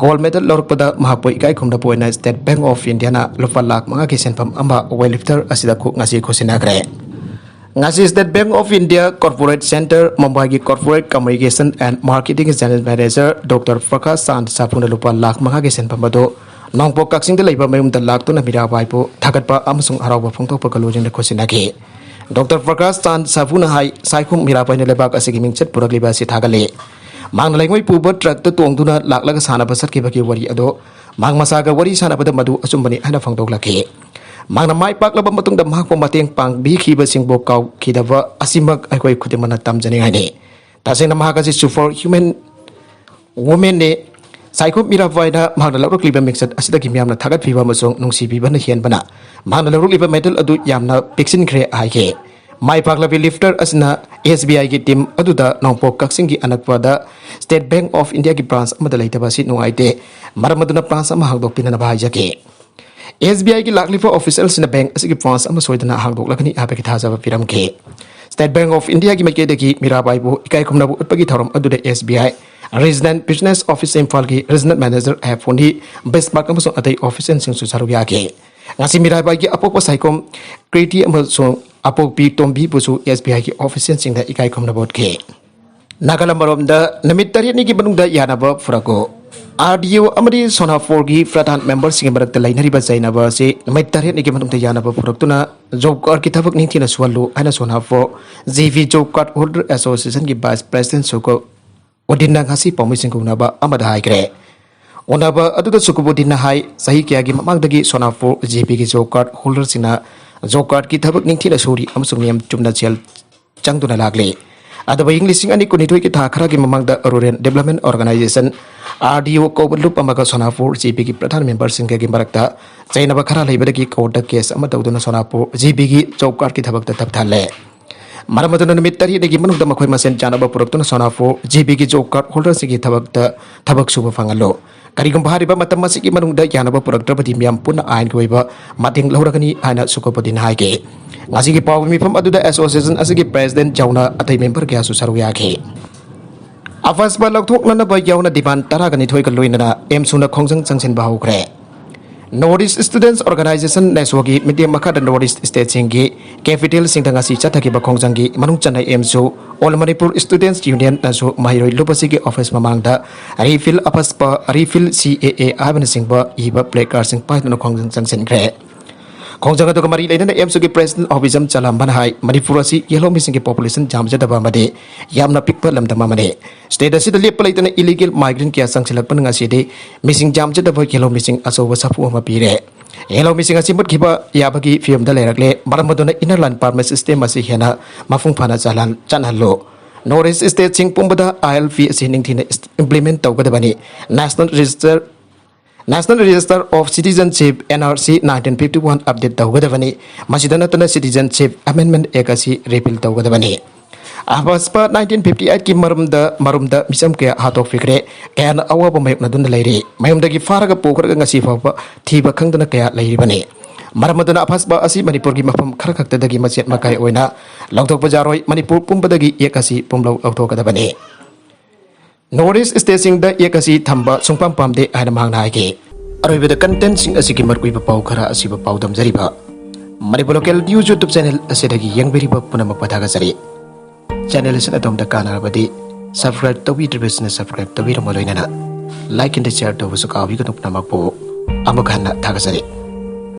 ꯒꯣꯜꯗ ꯃꯦꯗꯜ ꯂꯧꯔꯛꯄꯗ ꯃꯍꯥꯛꯄꯨ ꯏꯀꯥꯏ ꯈꯨꯝꯅꯕ ꯑꯣꯏꯅ ꯁ꯭ꯇꯦꯠ ꯕꯦꯡꯛ ꯑꯣꯐ ꯏꯟꯗꯤꯌꯥꯅ ꯂꯨꯄꯥ ꯂꯥꯈ ꯃꯉꯥꯒꯤ ꯁꯦꯟꯐꯝ ꯑꯃ ꯋꯦꯠ ꯂꯤꯐꯇꯔ ꯑꯁꯤꯗ ꯈꯨ-, ꯉꯁꯤ ꯈꯨꯠꯁꯤꯟꯅꯈ꯭ꯔꯦ꯫ ꯉꯁꯤ state bank of India corporate centre ꯃꯨꯝꯕꯥꯏꯒꯤ ꯀꯣꯔꯄꯣꯔꯦꯠ ꯀꯝꯃ꯭ꯌꯨꯅꯤꯀꯦꯁꯟ ꯑꯦꯟ ꯃꯥꯔꯀꯦꯇꯤꯡꯒꯤ general manager doctor Prakash Chand ꯁꯥꯐꯨꯅ ꯂꯨꯄꯥ ꯂꯥꯈ ꯃꯉꯥꯒꯤ ꯁꯦꯟꯐꯝ ꯑꯗꯨ ꯅꯣꯡꯄꯣꯛ ꯀꯛꯆꯤꯡꯗ ꯂꯩꯕ ꯃꯌꯨꯝꯗ ꯂꯥꯛꯇꯨꯅ ꯃꯤꯔꯥꯕꯥꯏꯕꯨ ꯊꯥꯒꯠꯄ ꯑꯃꯁꯨꯡ ꯍꯔꯥꯎꯕ ꯐꯣꯡꯗꯣꯛꯄꯒ ꯂꯣꯏꯅꯅ ꯈꯨꯠꯁꯤꯟꯅꯈꯤ꯫ ꯗꯣꯛꯇꯔ ꯄ꯭ꯔꯀꯥꯁ ꯆꯥꯟꯗ ꯁꯥꯐꯨꯅ ꯍꯥꯏ, ꯁꯥꯏꯈꯣꯝ ꯃꯤꯔꯥꯕꯥꯏꯅ ꯂꯩꯕꯥꯛ ꯑꯁꯤꯒꯤ ꯃꯤꯡꯆꯠ ꯄꯨꯔꯛꯂꯤꯕ ꯑꯁꯤ ꯊꯥꯒꯠꯂꯤ꯫ ꯃꯍꯥꯛꯅ ꯂꯩꯉꯣꯏ ꯄꯨꯕ ꯇ꯭ꯔꯛꯇ ꯇꯣꯡꯗꯨꯅ ꯂꯥꯛꯂꯒ ꯁꯥꯟꯅꯕ ꯆꯠꯈꯤꯕꯒꯤ ꯋꯥꯔꯤ ꯑꯗꯨ ꯃꯍꯥꯛ ꯃꯁꯥꯒ ꯋꯥꯔꯤ ꯁꯥꯟꯅꯕꯗ ꯃꯗꯨ ꯑꯆꯨꯝꯕꯅꯤ ꯍꯥꯏꯅ ꯐꯣꯡꯗꯣꯛꯂꯛꯈꯤ꯫ ꯃꯍꯥꯛꯅ ꯃꯥꯏ ꯄꯥꯛꯂꯕ ꯃꯇꯨꯡꯗ ꯃꯍꯥꯛꯄꯨ ꯃꯇꯦꯡ ꯄꯥꯡꯕꯤꯈꯤꯕꯁꯤꯡꯕꯨ ꯀꯥꯎꯈꯤꯗꯕ ꯑꯁꯤꯃꯛ ꯑꯩꯈꯣꯏ ꯈꯨꯗꯤꯡꯃꯛꯅ ꯇꯝꯖꯅꯤꯡꯉꯥꯏꯅꯤ꯫ ꯇꯁꯦꯡꯅ ꯃꯍꯥꯛ ꯑꯁꯤ ꯁꯨꯄꯔ ꯍ꯭ꯌꯨꯃꯦꯟ ꯋꯨꯃꯦꯟꯅꯤ꯫ ꯁꯥꯏꯈꯣꯝ ꯃꯤꯔꯥꯕꯥꯏꯅ ꯃꯍꯥꯛꯅ ꯂꯧꯔꯛꯂꯤꯕ ꯃꯤꯡꯆꯠ ꯑꯁꯤꯗꯒꯤ ꯃꯤꯌꯥꯝꯅ ꯊꯥꯒꯠꯄꯤꯕ ꯑꯃꯁꯨꯡ ꯅꯨꯡꯁꯤꯕꯤꯕꯅ ꯍꯦꯟꯕꯅ ꯃꯍꯥꯛꯅ ꯂꯧꯔꯛꯂꯤꯕ ꯃꯦꯗꯜ ꯑꯗꯨ ꯌꯥꯝꯅ ꯄꯤꯛꯁꯤꯟꯈ꯭ꯔꯦ ꯍꯥꯏꯈꯤ꯫ ꯃꯥꯏ ꯄꯥꯛꯂꯕꯤ ꯂꯤꯐꯇꯔ ꯑꯁꯤꯅ ꯑꯦꯁ ꯕꯤ ꯑꯥꯏꯒꯤ ꯇꯤꯝ ꯑꯗꯨꯗ ꯅꯣꯡꯄꯣꯛ ꯀꯛꯆꯤꯡꯒꯤ ꯑꯅꯛꯄꯗ ꯁ꯭ꯇꯦꯠ ꯕꯦꯡꯛ ꯑꯣꯐ ꯏꯟꯗꯤꯌꯥꯒꯤ ꯕ꯭ꯔꯥꯟꯁ ꯑꯃꯗ ꯂꯩꯇꯕ ꯑꯁꯤ ꯅꯨꯡꯉꯥꯏꯇꯦ, ꯃꯔꯝ ꯑꯗꯨꯅ ꯕ꯭ꯔꯥꯟꯁ ꯑꯃ ꯍꯥꯡꯗꯣꯛꯄꯤꯅꯅꯕ ꯍꯥꯏꯖꯒꯦ꯫ ꯑꯦꯁ ꯕꯤ ꯑꯥꯏꯒꯤ ꯂꯥꯛꯂꯤꯕ ꯑꯣꯐꯤꯁꯤꯌꯦꯜꯁꯤꯡꯅ ꯕꯦꯡꯛ ꯑꯁꯤꯒꯤ ꯕ꯭ꯔꯥꯟꯁ ꯑꯃ ꯁꯣꯏꯗꯅ ꯍꯥꯡꯗꯣꯛꯂꯒꯅꯤ ꯍꯥꯏꯕꯒꯤ ꯊꯥꯖꯕ ꯄꯤꯔꯝꯈꯤ꯫ ꯁ꯭ꯇꯦꯠ ꯕꯦꯡꯛ ꯑꯣꯐ ꯏꯟꯗꯤꯌꯥꯒꯤ ꯃꯥꯏꯀꯩꯗꯒꯤ ꯃꯤꯔꯥꯕꯥꯏꯕꯨ ꯏꯀꯥꯏ ꯈꯨꯝꯅꯕ ꯎꯠꯄꯒꯤ ꯊꯧꯔꯝ ꯑꯗꯨꯗ ꯑꯦꯁ ꯕꯤ ꯑꯥꯏ ꯔꯤꯖꯅꯦꯜ ꯕꯤꯖꯤꯅꯦꯁ ꯑꯣꯐꯤꯁ ꯏꯝꯐꯥꯜꯒꯤ ꯔꯤꯖꯅꯦꯜ ꯃꯦꯅꯦꯖꯔ ꯑꯥꯏ ꯑꯦꯐ ꯐꯣꯅꯤ ꯕꯤꯁꯃꯥꯔꯛ ꯑꯃꯁꯨꯡ ꯑꯇꯩ ꯑꯣꯐꯤꯁꯤꯌꯦꯜꯁꯤꯡꯁꯨ ꯁꯔꯨꯛ ꯌꯥꯈꯤ꯫ ꯉꯁꯤ ꯃꯤꯔꯥꯕꯥꯏꯒꯤ ꯑꯄꯣꯛꯄ ꯁꯥꯏꯈꯣꯝ ꯀ꯭ꯔꯤꯇꯤ ꯑꯃꯁꯨꯡ ꯑꯄꯣꯛꯄꯤ ꯇꯣꯝꯕꯤꯕꯨꯁꯨ ꯑꯦꯁ ꯕꯤ ꯑꯥꯏꯒꯤ ꯑꯣꯐꯤꯁꯤꯌꯦꯜꯁꯤꯡꯅ ꯏꯀꯥꯏ ꯈꯨꯝꯅꯕ ꯎꯠꯈꯤ꯫ ꯅꯥꯒꯥꯂꯦꯟ ꯃꯔꯣꯝꯗ ꯅꯨꯃꯤꯠ ꯇꯔꯦꯠꯅꯤꯒꯤ ꯃꯅꯨꯡꯗ ꯌꯥꯅꯕ ꯄꯨꯔꯛꯎ꯫ ꯑꯥꯔ ꯗꯤ ꯑꯣ ꯑꯃꯗꯤ ꯁꯣꯅꯥꯄꯨꯔꯒꯤ ꯄ꯭ꯔꯙꯥꯟ ꯃꯦꯝꯕꯔꯁꯤꯡꯒꯤ ꯃꯔꯛꯇ ꯂꯩꯅꯔꯤꯕ ꯆꯩꯅꯕ ꯑꯁꯤ ꯅꯨꯃꯤꯠ ꯇꯔꯦꯠꯅꯤꯒꯤ ꯃꯅꯨꯡꯗ ꯌꯥꯅꯕ ꯄꯨꯔꯛꯇꯨꯅ ꯖꯣꯕ ꯀꯥꯔꯗꯀꯤ ꯊꯕꯛ ꯅꯤꯡꯊꯤꯅ ꯁꯨꯍꯜꯂꯨ ꯍꯥꯏꯅ Sonapur G B job card holder ꯑꯦꯁꯣꯁꯤꯌꯦꯁꯟꯒꯤ ꯚꯥꯏꯁ ꯄ꯭ꯔꯦꯁꯤꯗꯦꯟ ꯁꯨꯀꯨ ꯎꯗꯤꯟꯅ ꯉꯁꯤ ꯄꯥꯎꯃꯤꯁꯤꯡꯒ ꯎꯅꯕ ꯑꯃꯗ ꯍꯥꯏꯈ꯭ꯔꯦ꯫ ꯎꯅꯕ ꯑꯗꯨꯗ ꯁꯨꯀꯨꯕꯨꯗꯤꯟꯅ ꯍꯥꯏ, ꯆꯍꯤ ꯀꯌꯥꯒꯤ ꯃꯃꯥꯡꯗꯒꯤ ꯁꯣꯅꯥꯄꯨꯔ ꯖꯤ ꯕꯤꯒꯤ ꯖꯣꯕ ꯀꯥꯔꯗ ꯍꯣꯜꯗꯔꯁꯤꯡꯅ ꯖꯣꯕ ꯀꯥꯔꯗꯀꯤ ꯊꯕꯛ ꯅꯤꯡꯊꯤꯅ ꯁꯨꯔꯤ ꯑꯃꯁꯨꯡ ꯅꯤꯌꯝ ꯆꯨꯝꯅ ꯁꯦꯜ ꯆꯪꯗꯨꯅ ꯂꯥꯛꯂꯤ꯫ ꯑꯗꯨꯕꯨ ꯏꯪ ꯂꯤꯁꯤꯡ ꯑꯅꯤ ꯀꯨꯟꯅꯤꯊꯣꯏꯒꯤ ꯊꯥ ꯈꯔꯒꯤ ꯃꯃꯥꯡꯗ rural development organisation, R D O ꯀꯧꯕ ꯂꯨꯞ ꯑꯃꯒ ꯁꯣꯅꯥꯄꯨꯔ ꯖꯤ ꯕꯤꯒꯤ ꯄ꯭ꯔꯙꯥꯟ ꯃꯦꯝꯕꯔꯁꯤꯡꯒꯒꯤ ꯃꯔꯛꯇ ꯆꯩꯅꯕ ꯈꯔ ꯂꯩꯕꯗꯒꯤ ꯀꯣꯔꯠꯇ ꯀꯦꯁ ꯑꯃ ꯇꯧꯗꯨꯅ ꯁꯣꯅꯥꯄꯨꯔ ꯖꯤ ꯕꯤꯒꯤ ꯖꯣꯕ ꯀꯥꯔꯗꯀꯤ ꯊꯕꯛꯇ ꯇꯞꯊꯍꯜꯂꯦ꯫ ꯃꯔꯝ ꯑꯗꯨꯅ ꯅꯨꯃꯤꯠ ꯇꯔꯦꯠꯅꯤꯒꯤ ꯃꯅꯨꯡꯗ ꯃꯈꯣꯏ ꯃꯁꯦꯟ ꯆꯥꯅꯕ ꯄꯨꯔꯛꯇꯨꯅ ꯁꯣꯅꯥꯄꯨꯔ ꯖꯤ ꯕꯤꯒꯤ ꯖꯣꯕ ꯀꯥꯔꯗ ꯍꯣꯜꯗꯔꯁꯤꯡꯒꯤ ꯊꯕꯛꯇ ꯊꯕꯛ ꯁꯨꯕ ꯐꯪꯍꯜꯂꯨ꯫ ꯀꯔꯤꯒꯨꯝꯕ ꯍꯥꯏꯔꯤꯕ ꯃꯇꯝ ꯑꯁꯤꯒꯤ ꯃꯅꯨꯡꯗ ꯌꯥꯅꯕ ꯄꯨꯔꯛꯇ꯭ꯔꯕꯗꯤ ꯃꯤꯌꯥꯝ ꯄꯨꯟꯅ ꯑꯥꯏꯟꯒꯤ ꯑꯣꯏꯕ ꯃꯇꯦꯡ ꯂꯧꯔꯒꯅꯤ ꯍꯥꯏꯅ ꯁꯨꯀꯣꯕꯨꯗꯤꯟ ꯍꯥꯏꯈꯤ꯫ ꯉꯁꯤꯒꯤ ꯄꯥꯎꯒꯤ ꯃꯤꯐꯝ ꯑꯗꯨꯗ ꯑꯦꯁꯣꯁꯤꯌꯦꯁꯟ ꯑꯁꯤꯒꯤ ꯄ꯭ꯔꯦꯁꯤꯗꯦꯟꯠ ꯌꯥꯎꯅ ꯑꯇꯩ ꯃꯦꯝꯕꯔ ꯀꯌꯥꯁꯨ ꯁꯔꯨꯛ ꯌꯥꯈꯤ꯫ ꯑꯐꯁꯄ ꯂꯧꯊꯣꯛꯅꯅꯕ ꯌꯥꯎꯅ ꯗꯤꯃꯥꯟ ꯇꯔꯥꯒ ꯅꯤꯊꯣꯏꯒ ꯂꯣꯏꯅꯅ ꯑꯦꯝꯁꯨꯅ ꯈꯣꯡꯖꯪ ꯆꯪꯁꯤꯟꯕ ꯍꯧꯈ꯭ꯔꯦ꯫ ꯅꯣꯔꯠ ꯏꯁ ꯁ꯭ꯇꯨꯗꯦꯟꯠꯁ ꯑꯣꯔꯒꯅꯥꯏꯖꯦꯁꯟ, ꯅꯦꯁꯣꯒꯤ ꯃꯤꯠꯌꯦꯡ ꯃꯈꯥꯗ ꯅꯣꯔꯠ ꯏꯁ ꯁ꯭ꯇꯦꯠꯁꯤꯡꯒꯤ ꯀꯦꯄꯤꯇꯦꯜꯁꯤꯡꯗ ꯉꯁꯤ ꯆꯠꯊꯈꯤꯕ ꯈꯣꯡꯖꯪꯒꯤ ꯃꯅꯨꯡ ꯆꯟꯅ ꯑꯦꯝꯁꯨ, ꯑꯣꯜ ꯃꯅꯤꯄꯨꯔ ꯁ꯭ꯇꯨꯗꯦꯟꯠꯁ ꯌꯨꯅꯤꯌꯟꯅꯁꯨ ꯃꯍꯩꯔꯣꯏ ꯂꯨꯞ ꯑꯁꯤꯒꯤ ꯑꯣꯐꯤꯁ ꯃꯃꯥꯡꯗ ꯔꯤꯐꯤꯜ ꯑꯐꯁꯄ, ꯔꯤꯐꯤꯜ ꯁꯤ ꯑꯦ ꯑꯦ ꯍꯥꯏꯕꯅꯆꯤꯡꯕ ꯏꯕ ꯄ꯭ꯂꯦ ꯀꯥꯔꯗꯁꯤꯡ ꯄꯥꯏꯗꯨꯅ ꯈꯣꯡꯖꯪ ꯆꯪꯁꯤꯟꯈ꯭ꯔꯦ꯫ ꯈꯣꯡꯖꯪ ꯑꯗꯨꯒ ꯃꯔꯤ ꯂꯩꯅꯅ ꯑꯦꯝꯁꯨꯒꯤ ꯄ꯭ꯔꯦꯁꯤꯗꯦꯟꯠ ꯑꯣꯐꯤꯁ ꯑꯃ ꯆꯂꯥꯝꯕꯅ ꯍꯥꯏ, ꯃꯅꯤꯄꯨꯔ ꯑꯁꯤ ꯌꯦꯜꯍꯧꯃꯤꯁꯤꯡꯒꯤ ꯄꯣꯄꯨꯂꯦꯁꯟ ꯌꯥꯝꯖꯗꯕ ꯑꯃꯗꯤ ꯌꯥꯝꯅ ꯄꯤꯛꯄ ꯂꯝꯗꯝ ꯑꯃꯅꯤ꯫ ꯁ꯭ꯇꯦꯠ ꯑꯁꯤꯗ ꯂꯦꯞꯄ ꯂꯩꯇꯅ ꯏꯂꯤꯒꯦꯜ ꯃꯥꯏꯒ꯭ꯔꯦꯟꯠ ꯀꯌꯥ ꯆꯪꯁꯤꯜꯂꯛꯄꯅ ꯉꯁꯤꯗꯤ ꯃꯤꯁꯤꯡ ꯌꯥꯝꯖꯗꯕ ꯌꯦꯜꯍꯧꯃꯤꯁꯤꯡ ꯑꯆꯧꯕ ꯁꯥꯐꯨ ꯑꯃ ꯄꯤꯔꯦ꯫ ꯌꯦꯜꯍꯧꯃꯤꯁꯤꯡ ꯑꯁꯤ ꯃꯨꯠꯈꯤꯕ ꯌꯥꯕꯒꯤ ꯐꯤꯕꯝꯗ ꯂꯩꯔꯛꯂꯦ꯫ ꯃꯔꯝ ꯑꯗꯨꯅ ꯏꯟꯅꯔ ꯂꯥꯏꯟ ꯄꯔꯃꯤꯠ ꯁꯤꯁꯇꯦꯝ ꯑꯁꯤ ꯍꯦꯟꯅ ꯃꯄꯨꯡ ꯐꯥꯅ ꯆꯂꯥꯟ-, ꯆꯠꯍꯜꯂꯨ꯫ ꯅꯣꯔꯠ ꯏꯁ ꯁ꯭ꯇꯦꯠꯁꯤꯡ ꯄꯨꯝꯕꯗ ꯑꯥꯏ ꯑꯦꯜ ꯄꯤ ꯑꯁꯤ ꯅꯤꯡꯊꯤꯅ ꯏꯁ-, ꯏꯝꯄ꯭ꯂꯤꯃꯦꯟꯠ ꯇꯧꯒꯗꯕꯅꯤ꯫ National register, National Register of Citizenship, N R C, nineteen fifty one update ꯇꯧꯒꯗꯕꯅꯤ꯫ ꯃꯁꯤꯗ ꯅꯠꯇꯅ ꯁꯤꯇꯤꯖꯟꯁꯤꯞ ꯑꯦꯃꯦꯟꯗꯃꯦꯟꯠ ꯑꯦꯛ ꯑꯁꯤ ꯔꯤꯄꯤꯜ ꯇꯧꯒꯗꯕꯅꯤ꯫ ꯑꯐꯁꯄ nineteen fifty eight ꯀꯤ ꯃꯔꯝꯗ, ꯃꯔꯨꯝꯗ ꯃꯤꯆꯝ ꯀꯌꯥ ꯍꯥꯠꯇꯣꯛꯄꯤꯈ꯭ꯔꯦ, ꯀꯌꯥꯅ ꯑꯋꯥꯕ ꯃꯥꯌꯣꯛꯅꯗꯨꯅ ꯂꯩꯔꯤ꯫ ꯃꯌꯨꯝꯗꯒꯤ ꯐꯥꯔꯒ ꯄꯨꯈ꯭ꯔꯒ ꯉꯁꯤ ꯐꯥꯎꯕ ꯊꯤꯕ ꯈꯪꯗꯅ ꯀꯌꯥ ꯂꯩꯔꯤꯕꯅꯤ꯫ ꯃꯔꯝ ꯑꯗꯨꯅ ꯑꯐꯁꯄ ꯑꯁꯤ ꯃꯅꯤꯄꯨꯔꯒꯤ ꯃꯐꯝ ꯈꯔ ꯈꯛꯇꯗꯒꯤ ꯃꯆꯦꯠ ꯃꯀꯥꯏ ꯑꯣꯏꯅ ꯂꯧꯊꯣꯛꯄ ꯌꯥꯔꯣꯏ, ꯃꯅꯤꯄꯨꯔ ꯄꯨꯝꯕꯗꯒꯤ ꯑꯦꯛ ꯑꯁꯤ ꯄꯨꯝꯂꯧ ꯂꯧꯊꯣꯛꯀꯗꯕꯅꯤ꯫ ꯅꯣꯔꯠ ꯏꯁ ꯁ꯭ꯇꯦꯠꯁꯤꯡꯗ ꯑꯦꯛ ꯑꯁꯤ ꯊꯝꯕ ꯁꯨꯡꯄꯥꯝ ꯄꯥꯝꯗꯦ ꯍꯥꯏꯅ ꯃꯍꯥꯛꯅ ꯍꯥꯏꯈꯤ꯫ ꯑꯔꯣꯏꯕꯗ ꯀꯟꯇꯦꯟꯠꯁꯤꯡ ꯑꯁꯤꯒꯤ ꯃꯔꯨꯑꯣꯏꯕ ꯄꯥꯎ ꯈꯔ ꯑꯁꯤꯕꯨ ꯄꯥꯎꯗꯝꯖꯔꯤꯕ Manipur local news YouTube channel ꯑꯁꯤꯗꯒꯤ ꯌꯦꯡꯕꯤꯔꯤꯕ ꯄꯨꯝꯅꯃꯛꯄꯨ ꯊꯥꯒꯠꯆꯔꯤ꯫ ꯆꯦꯅꯦꯜ ꯑꯁꯤꯅ ꯑꯗꯣꯝꯗ ꯀꯥꯟꯅꯔꯕꯗꯤ ꯁꯕꯁꯀ꯭ꯔꯥꯏꯕ ꯇꯧꯕꯤꯗ꯭ꯔꯤꯕꯁꯤꯡꯅ ꯁꯕꯁꯀ꯭ꯔꯥꯏꯕ ꯇꯧꯕꯤꯔꯝꯃ ꯂꯣꯏꯅꯅ ꯂꯥꯏꯛ ꯑꯦꯟ ꯁꯤꯌꯔ ꯇꯧꯕꯁꯨ ꯀꯥꯎꯕꯤꯒꯅꯨ꯫ ꯄꯨꯝꯅꯃꯛꯄꯨ ꯑꯃꯨꯛ ꯍꯟꯅ ꯊꯥꯒꯠꯆꯔꯤ꯫